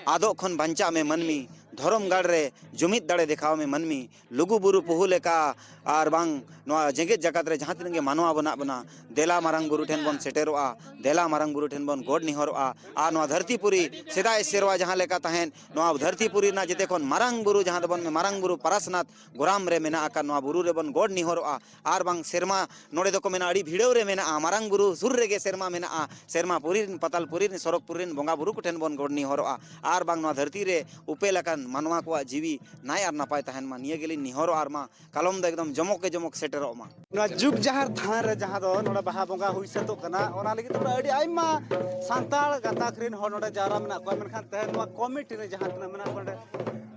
ᱟᱫᱚᱜ ᱠᱷᱚᱱ ᱵᱟᱧᱪᱟᱜ ᱢᱮ ᱢᱟᱹᱱᱢᱤ, ᱫᱷᱚᱨᱚᱢ ᱜᱟᱲ ᱨᱮ ᱡᱩᱢᱤᱫ ᱫᱟᱲᱮ ᱫᱮᱠᱷᱟᱣ ᱢᱮ ᱢᱟᱹᱱᱢᱤ, ᱞᱩᱜᱩ ᱵᱩᱨᱩ ᱯᱩᱦᱩ ᱞᱮᱠᱟ ᱟᱨ ᱵᱟᱝ ᱱᱚᱣᱟ ᱡᱮᱜᱮᱛ ᱡᱟᱠᱟᱛ ᱨᱮ ᱡᱟᱦᱟᱸ ᱛᱤᱱᱟᱹᱜ ᱜᱮ ᱢᱟᱱᱣᱟ ᱢᱮᱱᱟᱜ ᱵᱚᱱᱟ, ᱫᱮᱞᱟ ᱢᱟᱨᱟᱝ ᱵᱩᱨᱩ ᱴᱷᱮᱱ ᱵᱚᱱ ᱥᱮᱴᱮᱨᱚᱜᱼᱟ, ᱫᱮᱞᱟ ᱢᱟᱨᱟᱝ ᱵᱩᱨᱩ ᱴᱷᱮᱱ ᱵᱚᱱ ᱜᱚᱰ ᱱᱮᱦᱚᱨᱚᱜᱼᱟ᱾ ᱟᱨ ᱱᱚᱣᱟ ᱫᱷᱟᱹᱨᱛᱤ ᱯᱩᱨᱤ ᱥᱮᱫᱟᱭ ᱥᱮᱨᱣᱟ ᱡᱟᱦᱟᱸ ᱞᱮᱠᱟ ᱛᱟᱦᱮᱸᱱ, ᱱᱚᱣᱟ ᱫᱷᱟᱹᱨᱛᱤ ᱯᱩᱨᱤ ᱨᱮᱱᱟᱜ ᱡᱮᱛᱮ ᱠᱷᱚᱱ ᱢᱟᱨᱟᱝ ᱵᱩᱨᱩ ᱡᱟᱦᱟᱸ ᱫᱚᱵᱚᱱ ᱢᱮ-, ᱢᱟᱨᱟᱝ ᱵᱩᱨᱩ ᱯᱟᱨᱟᱥᱱᱟᱛᱷ ᱜᱚᱨᱟᱢ ᱨᱮ ᱢᱮᱱᱟᱜ ᱟᱠᱟᱫ ᱱᱚᱣᱟ ᱵᱩᱨᱩ ᱨᱮᱵᱚᱱ ᱜᱚᱰ ᱱᱮᱦᱚᱨᱚᱜᱼᱟ᱾ ᱟᱨ ᱵᱟᱝ ᱥᱮᱨᱢᱟ, ᱱᱚᱰᱮ ᱫᱚᱠᱚ ᱢᱮᱱᱟ ᱟᱹᱰᱤ ᱵᱷᱤᱲᱟᱹᱣ ᱨᱮ ᱢᱮᱱᱟᱜᱼᱟ, ᱢᱟᱨᱟᱝ ᱵᱩᱨᱩ ᱥᱩᱨ ᱨᱮᱜᱮ ᱥᱮᱨᱢᱟ ᱢᱮᱱᱟᱜᱼᱟ, ᱥᱮᱨᱢᱟ ᱯᱩᱨᱤ ᱨᱮᱱ, ᱯᱟᱛᱟᱞ ᱯᱩᱨᱤ ᱨᱮᱱ, ᱥᱚᱨᱚᱜᱽ ᱯᱩᱨᱤ ᱨᱮᱱ ᱵᱚᱸᱜᱟ ᱵᱩᱨᱩ ᱠᱚᱴᱷᱮᱱ ᱵᱚᱱ ᱜᱚᱰ ᱱᱮᱦᱚᱨᱚᱜᱼᱟ᱾ ᱟᱨ ᱵᱟᱝ ᱱᱚᱣᱟ ᱫᱷᱟᱹᱨᱛᱤ ᱨᱮ ᱩᱯᱮᱞ ᱟᱠᱟᱱ ᱢᱟᱱᱣᱟ ᱠᱚᱣᱟᱜ ᱡᱤᱣᱤ ᱱᱟᱭ ᱟᱨ ᱱᱟᱯᱟᱭ ᱛᱟᱦᱮᱱ ᱢᱟ, ᱱᱤᱭᱟᱹ ᱜᱮᱞᱤᱧ ᱱᱮᱦᱚᱨᱚᱜᱼᱟ᱾ ᱟᱨ ᱢᱟ ᱠᱟᱞᱚᱢ ᱫᱚ ᱮᱠᱫᱚᱢ ᱡᱚᱢᱚᱠ ᱜᱮ ᱡᱚᱢᱚᱠ ᱥᱮᱴᱮᱨᱚᱜ ᱢᱟ᱾ ᱱᱚᱣᱟ ᱡᱩᱜᱽ ᱡᱟᱦᱮᱨ ᱛᱷᱟᱱ ᱨᱮ ᱡᱟᱦᱟᱸ ᱫᱚ ᱱᱚᱰᱮ ᱵᱟᱦᱟ ᱵᱚᱸᱜᱟ ᱦᱩᱭ ᱥᱟᱹᱛᱚᱜ ᱠᱟᱱᱟ, ᱚᱱᱟ ᱞᱟᱹᱜᱤᱫ ᱛᱮ ᱟᱹᱰᱤ ᱟᱭᱢᱟ ᱥᱟᱱᱛᱟᱲ ᱜᱟᱛᱟᱠ ᱨᱮᱱ ᱦᱚᱲ ᱱᱚᱰᱮ ᱡᱟᱣᱨᱟ ᱢᱮᱱᱟᱜ ᱠᱚᱣᱟ᱾ ᱢᱮᱱᱠᱷᱟᱱ ᱛᱮᱦᱮᱧ ᱱᱚᱣᱟ ᱠᱚᱢᱤᱴᱤ ᱨᱮ ᱡᱟᱦᱟᱸ ᱛᱤᱱᱟᱹᱜ ᱢᱮᱱᱟᱜ ᱠᱚᱣᱟ ᱱᱚᱰᱮ,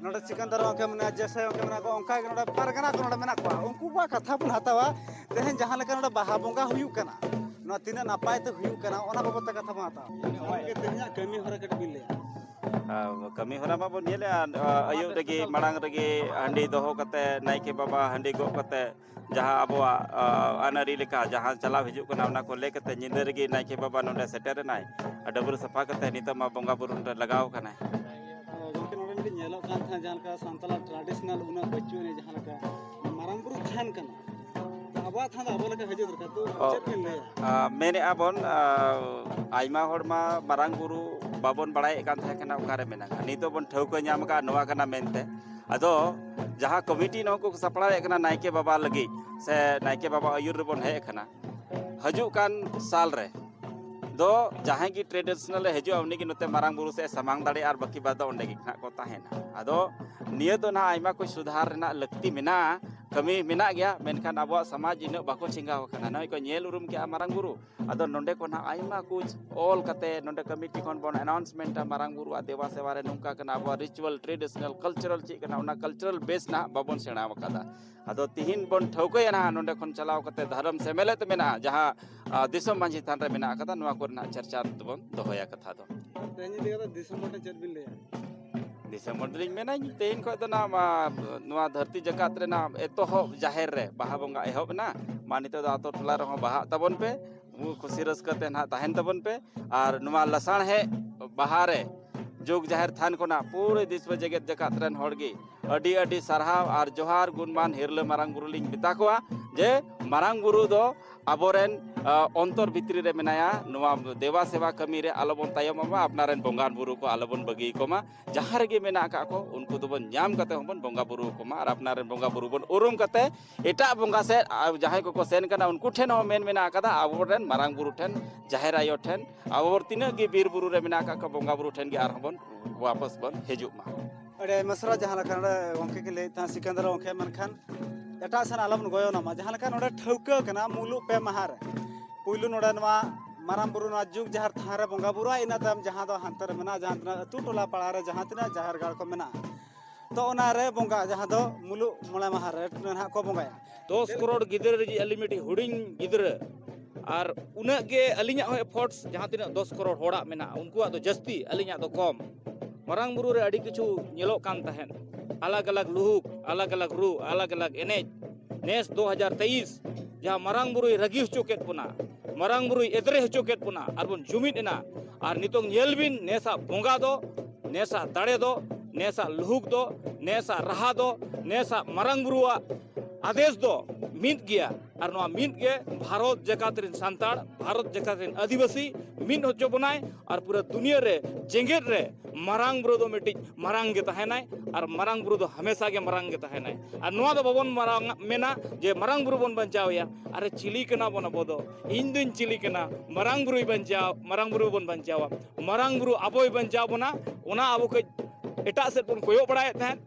ᱱᱚᱰᱮ ᱥᱤᱠᱟᱱᱫᱟᱨ ᱜᱚᱢᱠᱮ ᱢᱮᱱᱟᱭᱟ, ᱡᱮᱥᱮ ᱜᱚᱢᱠᱮ ᱢᱮᱱᱟᱜ ᱠᱚᱣᱟ, ᱚᱱᱠᱟ ᱜᱮ ᱱᱚᱰᱮ ᱯᱟᱨᱜᱟᱱᱟ ᱠᱚ ᱱᱚᱰᱮ ᱢᱮᱱᱟᱜ ᱠᱚᱣᱟ᱾ ᱩᱱᱠᱩ ᱠᱚᱣᱟᱜ ᱠᱟᱛᱷᱟ ᱵᱚᱱ ᱦᱟᱛᱟᱣᱟ᱾ ᱛᱮᱦᱮᱧ ᱡᱟᱦᱟᱸ ᱞᱮᱠᱟ ᱱᱚᱰᱮ ᱵᱟᱦᱟ ᱵᱚᱸᱜᱟ ᱦᱩᱭᱩᱜ ᱠᱟᱱᱟ, ᱱᱚᱣᱟ ᱛᱤᱱᱟᱹᱜ ᱱᱟᱯᱟᱭ ᱛᱮ ᱦᱩᱭᱩᱜ ᱠᱟᱱᱟ, ᱚᱱᱟ ᱵᱟᱵᱚᱫ ᱛᱮ ᱠᱟᱛᱷᱟ ᱵᱚᱱ ᱦᱟᱛᱟᱣᱟ᱾ ᱥᱟᱱᱟᱢ ᱜᱮ ᱛᱮᱦᱮᱧᱟᱜ ᱠᱟᱹᱢᱤ ᱦᱚᱨᱟ ᱠᱟᱹᱴᱤᱡ ᱵᱤᱱ ᱞᱟᱹᱭᱟ᱾ ᱟᱨ ᱠᱟᱹᱢᱤ ᱦᱚᱨᱟ ᱢᱟᱵᱚᱱ ᱧᱮᱞᱮᱫᱼᱟ, ᱟᱹᱭᱩᱵ ᱨᱮᱜᱮ, ᱢᱟᱲᱟᱝ ᱨᱮᱜᱮ ᱦᱟᱺᱰᱤ ᱫᱚᱦᱚ ᱠᱟᱛᱮ, ᱱᱟᱭᱠᱮ ᱵᱟᱵᱟ ᱦᱟᱺᱰᱤ ᱜᱚᱜ ᱠᱟᱛᱮ, ᱡᱟᱦᱟᱸ ᱟᱵᱚᱣᱟᱜ ᱟᱹᱱ ᱟᱹᱨᱤ ᱞᱮᱠᱟ ᱡᱟᱦᱟᱸ ᱪᱟᱞᱟᱣ ᱦᱤᱡᱩᱜ ᱠᱟᱱᱟ, ᱚᱱᱟ ᱠᱚ ᱞᱟᱹᱭ ᱠᱟᱛᱮ ᱧᱤᱫᱟᱹ ᱨᱮᱜᱮ ᱱᱟᱭᱠᱮ ᱵᱟᱵᱟ ᱱᱚᱰᱮ ᱥᱮᱴᱮᱨ ᱮᱱᱟᱭ ᱟᱨ ᱰᱟᱹᱵᱽᱨᱟᱹ ᱥᱟᱯᱷᱟ ᱠᱟᱛᱮ ᱱᱤᱛᱚᱜ ᱢᱟ ᱵᱚᱸᱜᱟ ᱵᱩᱨᱩ ᱨᱮ ᱞᱟᱜᱟᱣ ᱠᱟᱱᱟᱭ᱾ ᱜᱚᱢᱠᱮ, ᱱᱚᱰᱮ ᱢᱤᱫᱴᱤᱡ ᱧᱮᱞᱚᱜ ᱠᱟᱱ ᱛᱟᱦᱮᱸᱫ, ᱡᱟᱦᱟᱸ ᱞᱮᱠᱟ ᱥᱟᱱᱛᱟᱲᱟᱜ traditional ᱩᱱᱟᱹᱜ ᱵᱟᱹᱪᱩᱜ ᱟᱹᱱᱤᱡ, ᱡᱟᱦᱟᱸ ᱞᱮᱠᱟ ᱢᱟᱨᱟᱝ ᱵᱩᱨᱩ ᱛᱷᱟᱱ ᱠᱟᱱᱟ, ᱛᱚ ᱟᱵᱚᱣᱟᱜ ᱛᱷᱟᱱ ᱫᱚ ᱟᱵᱚ ᱞᱮᱠᱟ ᱦᱤᱡᱩᱜ ᱫᱚᱨᱠᱟᱨ᱾ ᱛᱚ ᱚ, ᱪᱮᱫ ᱵᱤᱱ ᱞᱟᱹᱭᱟ? ᱟ, ᱢᱮᱱᱮᱫᱼᱟ ᱵᱚᱱ, ᱟ, ᱟᱭᱢᱟ ᱦᱚᱲ ᱢᱟ ᱢᱟᱨᱟᱝ ᱵᱩᱨᱩ ᱵᱟᱵᱚᱱ ᱵᱟᱲᱟᱭᱮᱫ ᱠᱟᱱ ᱛᱟᱦᱮᱸ ᱠᱟᱱᱟ ᱚᱠᱟᱨᱮ ᱢᱮᱱᱟᱜᱼᱟ᱾ ᱱᱤᱛᱚᱜ ᱵᱚᱱ ᱴᱷᱟᱹᱣᱠᱟᱹ ᱧᱟᱢ ᱟᱠᱟᱫᱼᱟ ᱱᱚᱣᱟ ᱠᱟᱱᱟ ᱢᱮᱱᱛᱮ᱾ ᱟᱫᱚ ᱡᱟᱦᱟᱸ ᱠᱚᱢᱤᱴᱤ ᱱᱚᱣᱟ ᱠᱚ ᱥᱟᱯᱲᱟᱣᱮᱫ ᱠᱟᱱᱟ ᱱᱟᱭᱠᱮ ᱵᱟᱵᱟ ᱞᱟᱹᱜᱤᱫ ᱥᱮ ᱱᱟᱭᱠᱮ ᱵᱟᱵᱟ ᱟᱹᱭᱩᱨ ᱨᱮᱵᱚᱱ ᱦᱮᱡ ᱟᱠᱟᱱᱟ, ᱦᱤᱡᱩᱜ ᱠᱟᱱ ᱥᱟᱞ ᱨᱮ ᱫᱚ ᱡᱟᱦᱟᱸᱭ ᱜᱮ traditional ᱮ ᱦᱤᱡᱩᱜᱼᱟ, ᱩᱱᱤ ᱜᱮ ᱱᱚᱛᱮ ᱢᱟᱨᱟᱝ ᱵᱩᱨᱩ ᱥᱮᱫ ᱮ ᱥᱟᱢᱟᱝ ᱫᱟᱲᱮᱭᱟᱜᱼᱟ ᱟᱨ ᱵᱟᱹᱠᱤ ᱵᱟᱫ ᱫᱚ ᱚᱸᱰᱮ ᱜᱮ ᱱᱟᱦᱟᱜ ᱠᱚ ᱛᱟᱦᱮᱱᱟ᱾ ᱟᱫᱚ ᱱᱤᱭᱟᱹ ᱫᱚ ᱱᱟᱦᱟᱜ ᱟᱭᱢᱟ ᱠᱚ ᱥᱩᱫᱷᱟᱨ ᱨᱮᱱᱟᱜ ᱞᱟᱹᱠᱛᱤ ᱢᱮᱱᱟᱜᱼᱟ, ᱠᱟᱹᱢᱤ ᱢᱮᱱᱟᱜ ᱜᱮᱭᱟ, ᱢᱮᱱᱠᱷᱟᱱ ᱟᱵᱚᱣᱟᱜ ᱥᱚᱢᱟᱡᱽ ᱤᱱᱟᱹᱜ ᱵᱟᱠᱚ ᱪᱮᱸᱜᱟᱣ ᱟᱠᱟᱱᱟ᱾ ᱱᱚᱜᱼᱚᱭ ᱠᱚ ᱧᱮᱞ ᱩᱨᱩᱢ ᱠᱮᱜᱼᱟ ᱢᱟᱨᱟᱝ ᱵᱩᱨᱩ, ᱟᱫᱚ ᱱᱚᱰᱮ ᱠᱚ ᱱᱟᱦᱟᱜ ᱟᱭᱢᱟ ᱠᱚ ᱚᱞ ᱠᱟᱛᱮ ᱱᱚᱰᱮ ᱠᱚᱢᱤᱴᱤ ᱠᱷᱚᱱ ᱵᱚᱱ announcement ᱟ, ᱢᱟᱨᱟᱝ ᱵᱩᱨᱩᱣᱟᱜ ᱫᱮᱵᱟ ᱥᱮᱵᱟ ᱨᱮ ᱱᱚᱝᱠᱟ ᱠᱟᱱᱟ, ᱟᱵᱚᱣᱟᱜ ritual traditional cultural ᱪᱮᱫ ᱠᱟᱱᱟ, ᱚᱱᱟ cultural base ᱱᱟᱦᱟᱜ ᱵᱟᱵᱚᱱ ᱥᱮᱬᱟ ᱟᱠᱟᱫᱟ᱾ ᱟᱫᱚ ᱛᱤᱦᱤᱧ ᱵᱚᱱ ᱴᱷᱟᱹᱣᱠᱟᱹᱭᱟ ᱱᱟᱦᱟᱜ ᱱᱚᱰᱮ ᱠᱷᱚᱱ ᱪᱟᱞᱟᱣ ᱠᱟᱛᱮ ᱫᱷᱚᱨᱚᱢ ᱥᱮᱢᱞᱮᱫ ᱢᱮᱱᱟᱜᱼᱟ, ᱡᱟᱦᱟᱸ, ᱟ, ᱫᱤᱥᱚᱢ ᱢᱟᱹᱡᱷᱤ ᱛᱷᱟᱱ ᱨᱮ ᱢᱮᱱᱟᱜ ᱟᱠᱟᱫᱟ, ᱱᱚᱣᱟ ᱠᱚᱨᱮᱱᱟᱜ ᱪᱟᱨᱪᱟ ᱫᱚᱵᱚᱱ ᱫᱚᱦᱚᱭᱟ ᱠᱟᱛᱷᱟ ᱫᱚ᱾ ᱛᱮᱦᱮᱧ ᱤᱫᱤ ᱠᱟᱛᱮ ᱫᱤᱥᱚᱢ ᱦᱚᱲ ᱴᱷᱮᱱ ᱪᱮᱫ ᱵᱤᱱ ᱞᱟᱹᱭᱟ? ᱫᱤᱥᱚᱢ ᱦᱚᱲ ᱫᱚᱞᱤᱧ ᱢᱮᱱᱟ, ᱛᱮᱦᱮᱧ ᱠᱷᱚᱱ ᱫᱚ ᱱᱟᱦᱟᱜ ᱢᱟ, ᱱᱚᱣᱟ ᱫᱷᱟᱹᱨᱛᱤ ᱡᱟᱠᱟᱛ ᱨᱮᱱᱟᱜ ᱮᱛᱚᱦᱚᱵ ᱡᱟᱦᱮᱨ ᱨᱮ ᱵᱟᱦᱟ ᱵᱚᱸᱜᱟ ᱮᱦᱚᱵ ᱮᱱᱟ, ᱢᱟ ᱱᱤᱛᱚᱜ ᱫᱚ ᱟᱛᱳ ᱴᱚᱞᱟ ᱨᱮᱦᱚᱸ ᱵᱟᱦᱟᱜ ᱛᱟᱵᱚᱱ ᱯᱮ, ᱠᱩᱥᱤ ᱨᱟᱹᱥᱠᱟᱹ ᱛᱮ ᱱᱟᱦᱟᱜ ᱛᱟᱦᱮᱱ ᱛᱟᱵᱚᱱ ᱯᱮ᱾ ᱟᱨ ᱱᱚᱣᱟ ᱞᱟᱥᱟᱲᱦᱮᱫ ᱵᱟᱦᱟ ᱨᱮ ᱡᱩᱜᱽ ᱡᱟᱦᱮᱨ ᱛᱷᱟᱱ ᱠᱷᱚᱱᱟᱜ ᱯᱩᱨᱟᱹ ᱫᱤᱥᱚᱢ ᱡᱮᱜᱮᱛ ᱡᱟᱠᱟᱛ ᱨᱮᱱ ᱦᱚᱲ ᱜᱮ ᱟᱹᱰᱤ ᱟᱹᱰᱤ ᱥᱟᱨᱦᱟᱣ ᱟᱨ ᱡᱚᱦᱟᱨ ᱜᱩᱱᱢᱟᱱ ᱦᱤᱨᱞᱟᱹ ᱢᱟᱨᱟᱝ ᱵᱩᱨᱩ ᱞᱤᱧ ᱢᱮᱛᱟ ᱠᱚᱣᱟ ᱡᱮ ᱢᱟᱨᱟᱝ ᱵᱩᱨᱩ ᱫᱚ ᱟᱵᱚᱨᱮᱱ, ᱟ, ᱚᱱᱛᱚᱨ ᱵᱷᱤᱛᱨᱤ ᱨᱮ ᱢᱮᱱᱟᱭᱟ᱾ ᱱᱚᱣᱟ ᱫᱮᱵᱟ ᱥᱮᱵᱟ ᱠᱟᱹᱢᱤ ᱨᱮ ᱟᱞᱚᱵᱚᱱ ᱛᱟᱭᱚᱢᱚᱜ ᱢᱟ, ᱟᱯᱱᱟᱨ ᱨᱮᱱ ᱵᱚᱸᱜᱟᱱ ᱵᱩᱨᱩ ᱠᱚ ᱟᱞᱚᱵᱚᱱ ᱵᱟᱹᱜᱤ ᱟᱠᱚ ᱢᱟ᱾ ᱡᱟᱦᱟᱸ ᱨᱮᱜᱮ ᱢᱮᱱᱟᱜ ᱟᱠᱟᱫ ᱠᱚ, ᱩᱱᱠᱩ ᱫᱚᱵᱚᱱ ᱧᱟᱢ ᱠᱟᱛᱮ ᱦᱚᱸᱵᱚᱱ ᱵᱚᱸᱜᱟ ᱵᱩᱨᱩ ᱟᱠᱚ ᱢᱟ ᱟᱨ ᱟᱯᱱᱟᱨ ᱨᱮᱱ ᱵᱚᱸᱜᱟ ᱵᱩᱨᱩ ᱵᱚᱱ ᱩᱨᱩᱢ ᱠᱟᱛᱮ ᱮᱴᱟᱜ ᱵᱚᱸᱜᱟ ᱥᱮᱫ, ᱟ, ᱡᱟᱦᱟᱸᱭ ᱠᱚᱠᱚ ᱥᱮᱱ ᱠᱟᱱᱟ, ᱩᱱᱠᱩ ᱴᱷᱮᱱ ᱦᱚᱸ ᱢᱮᱱ ᱢᱮᱱᱟᱜ ᱟᱠᱟᱫᱟ, ᱟᱵᱚᱨᱮᱱ ᱢᱟᱨᱟᱝ ᱵᱩᱨᱩ ᱴᱷᱮᱱ, ᱡᱟᱦᱮᱨ ᱟᱭᱳ ᱴᱷᱮᱱ, ᱟᱵᱚ ᱛᱤᱱᱟᱹᱜ ᱜᱮ ᱵᱤᱨ ᱵᱩᱨᱩ ᱨᱮ ᱢᱮᱱᱟᱜ ᱟᱠᱟᱫ ᱠᱚ ᱵᱚᱸᱜᱟ ᱵᱩᱨᱩ ᱴᱷᱮᱱ ᱜᱮ ᱟᱨᱦᱚᱸ ᱵᱚᱱ ᱣᱟᱯᱟᱥ ᱵᱚᱱ ᱦᱤᱡᱩᱜ ᱢᱟ᱾ ᱟᱹᱰᱤ ᱟᱭᱢᱟ ᱥᱟᱨᱦᱟᱣ᱾ ᱡᱟᱦᱟᱸ ᱞᱮᱠᱟ ᱱᱚᱰᱮ ᱜᱚᱢᱠᱮ ᱠᱤᱱ ᱞᱟᱹᱭᱮᱫ ᱛᱟᱦᱮᱸ ᱥᱤᱠᱟᱱᱫᱟᱨ ᱜᱚᱢᱠᱮ, ᱢᱮᱱᱠᱷᱟᱱ ᱮᱴᱟᱜ ᱥᱮᱱ ᱟᱞᱚᱵᱚᱱ ᱜᱚᱭᱚᱱᱟ ᱢᱟ᱾ ᱡᱟᱦᱟᱸ ᱞᱮᱠᱟ ᱱᱚᱰᱮ ᱴᱷᱟᱹᱣᱠᱟᱹ ᱠᱟᱱᱟ, ᱢᱩᱞᱩᱜ ᱯᱮ ᱢᱟᱦᱟ ᱨᱮ, ᱯᱩᱭᱞᱩ ᱱᱚᱰᱮ ᱱᱚᱣᱟ ᱢᱟᱨᱟᱝ ᱵᱩᱨᱩ ᱱᱚᱣᱟ ᱡᱩᱜᱽ ᱡᱟᱦᱮᱨ ᱛᱷᱟᱱ ᱨᱮ ᱵᱚᱸᱜᱟ ᱵᱩᱨᱩᱜᱼᱟ, ᱤᱱᱟᱹ ᱛᱟᱭᱚᱢ ᱡᱟᱦᱟᱸ ᱫᱚ ᱦᱟᱱᱛᱮ ᱨᱮ ᱢᱮᱱᱟᱜᱼᱟ, ᱡᱟᱦᱟᱸ ᱛᱤᱱᱟᱹᱜ ᱟᱹᱛᱩ ᱴᱚᱞᱟ ᱯᱟᱲᱟ ᱨᱮ ᱡᱟᱦᱟᱸ ᱛᱤᱱᱟᱹᱜ ᱡᱟᱦᱮᱨ ᱜᱟᱲ ᱠᱚ ᱢᱮᱱᱟᱜᱼᱟ, ᱛᱚ ᱚᱱᱟ ᱨᱮ ᱵᱚᱸᱜᱟ, ᱡᱟᱦᱟᱸ ᱫᱚ ᱢᱩᱞᱩᱜ ᱢᱚᱬᱮ ᱢᱟᱦᱟ ᱨᱮ ᱱᱟᱦᱟᱜ ᱠᱚ ᱵᱚᱸᱜᱟᱭᱟ᱾ ᱫᱚᱥ ᱠᱨᱳᱲ ᱜᱤᱫᱽᱨᱟᱹ ᱨᱮ ᱟᱹᱞᱤᱧ ᱢᱤᱫᱴᱤᱡ ᱦᱩᱰᱤᱧ ᱜᱤᱫᱽᱨᱟᱹ, ᱟᱨ ᱩᱱᱟᱹᱜ ᱜᱮ ᱟᱹᱞᱤᱧᱟᱜ ᱦᱚᱸ efforts, ᱡᱟᱦᱟᱸ ᱛᱤᱱᱟᱹᱜ ᱫᱚᱥ ᱠᱨᱳᱲ ᱦᱚᱲᱟᱜ ᱢᱮᱱᱟᱜᱼᱟ, ᱩᱱᱠᱩᱣᱟᱜ ᱫᱚ ᱡᱟᱹᱥᱛᱤ, ᱟᱹᱞᱤᱧᱟᱜ ᱫᱚ ᱠᱚᱢ᱾ ᱢᱟᱨᱟᱝ ᱵᱩᱨᱩ ᱨᱮ ᱟᱹᱰᱤ ᱠᱤᱪᱷᱩ ᱧᱮᱞᱚᱜ ᱠᱟᱱ ᱛᱟᱦᱮᱸᱫ, ᱟᱞᱟᱜᱽ ᱟᱞᱟᱜᱽ ᱞᱩᱦᱩᱠ, ᱟᱞᱟᱜᱽ ᱟᱞᱟᱜᱽ ᱨᱩ, ᱟᱞᱟᱜᱽ ᱟᱞᱟᱜᱽ ᱮᱱᱮᱡ᱾ ᱱᱮᱥ ᱫᱩ ᱦᱟᱡᱟᱨ ᱛᱮᱭᱤᱥ ᱡᱟᱦᱟᱸ ᱢᱟᱨᱟᱝ ᱵᱩᱨᱩᱭ ᱨᱟᱹᱜᱤ ᱦᱚᱪᱚ ᱠᱮᱫ ᱵᱚᱱᱟ, ᱢᱟᱨᱟᱝ ᱵᱩᱨᱩᱭ ᱮᱫᱽᱨᱮ ᱦᱚᱪᱚ ᱠᱮᱫ ᱵᱚᱱᱟ, ᱟᱨ ᱵᱚᱱ ᱡᱩᱢᱤᱫ ᱮᱱᱟ᱾ ᱟᱨ ᱱᱤᱛᱚᱝ ᱧᱮᱞ ᱵᱤᱱ, ᱱᱮᱥᱟᱜ ᱵᱚᱸᱜᱟ ᱫᱚ, ᱱᱮᱥᱟᱜ ᱫᱟᱲᱮ ᱫᱚ, ᱱᱮᱥᱟᱜ ᱞᱩᱦᱩᱠ ᱫᱚ, ᱱᱮᱥᱟᱜ ᱨᱟᱦᱟ ᱫᱚ, ᱱᱮᱥᱟᱜ ᱢᱟᱨᱟᱝ ᱵᱩᱨᱩᱣᱟᱜ ᱟᱫᱮᱥ ᱫᱚ ᱢᱤᱫ ᱜᱮᱭᱟ᱾ ᱟᱨ ᱱᱚᱣᱟ ᱢᱤᱫ ᱜᱮ ᱵᱷᱟᱨᱚᱛ ᱡᱟᱠᱟᱛ ᱨᱮᱱ ᱥᱟᱱᱛᱟᱲ, ᱵᱷᱟᱨᱚᱛ ᱡᱟᱠᱟᱛ ᱨᱮᱱ ᱟᱹᱫᱤᱵᱟᱹᱥᱤ ᱢᱤᱫ ᱦᱚᱪᱚ ᱵᱚᱱᱟᱭ᱾ ᱟᱨ ᱯᱩᱨᱟᱹ ᱫᱩᱱᱤᱭᱟᱹ ᱨᱮ, ᱡᱮᱜᱮᱛ ᱨᱮ ᱢᱟᱨᱟᱝ ᱵᱩᱨᱩ ᱫᱚ ᱢᱤᱫᱴᱤᱡ ᱢᱟᱨᱟᱝ ᱜᱮ ᱛᱟᱦᱮᱱᱟᱭ᱾ ᱟᱨ ᱢᱟᱨᱟᱝ ᱵᱩᱨᱩ ᱫᱚ ᱦᱟᱢᱮᱥᱟ ᱜᱮ ᱢᱟᱨᱟᱝ ᱜᱮ ᱛᱟᱦᱮᱱᱟᱭ᱾ ᱟᱨ ᱱᱚᱣᱟ ᱫᱚ ᱵᱟᱵᱚᱱ ᱢᱟᱨᱟᱝ ᱢᱮᱱᱟ ᱡᱮ ᱢᱟᱨᱟᱝ ᱵᱩᱨᱩ ᱵᱚᱱ ᱵᱟᱧᱪᱟᱣᱮᱭᱟ᱾ ᱟᱨᱮ, ᱪᱤᱞᱤ ᱠᱟᱱᱟ ᱵᱚᱱ ᱟᱵᱚ ᱫᱚ? ᱤᱧ ᱫᱩᱧ ᱪᱤᱞᱤ ᱠᱟᱱᱟ ᱢᱟᱨᱟᱝ ᱵᱩᱨᱩᱭ ᱵᱟᱧᱪᱟᱣ, ᱢᱟᱨᱟᱝ ᱵᱩᱨᱩ ᱵᱚᱱ ᱵᱟᱧᱪᱟᱣᱟ? ᱢᱟᱨᱟᱝ ᱵᱩᱨᱩ ᱟᱵᱚᱭ ᱵᱟᱧᱪᱟᱣ ᱵᱚᱱᱟ᱾ ᱚᱱᱟ ᱟᱵᱚ ᱠᱟᱹᱡ ᱮᱴᱟᱜ ᱥᱮᱫ ᱵᱚᱱ ᱠᱚᱭᱚᱜ ᱵᱟᱲᱟᱭᱮᱫ ᱛᱟᱦᱮᱸᱫ᱾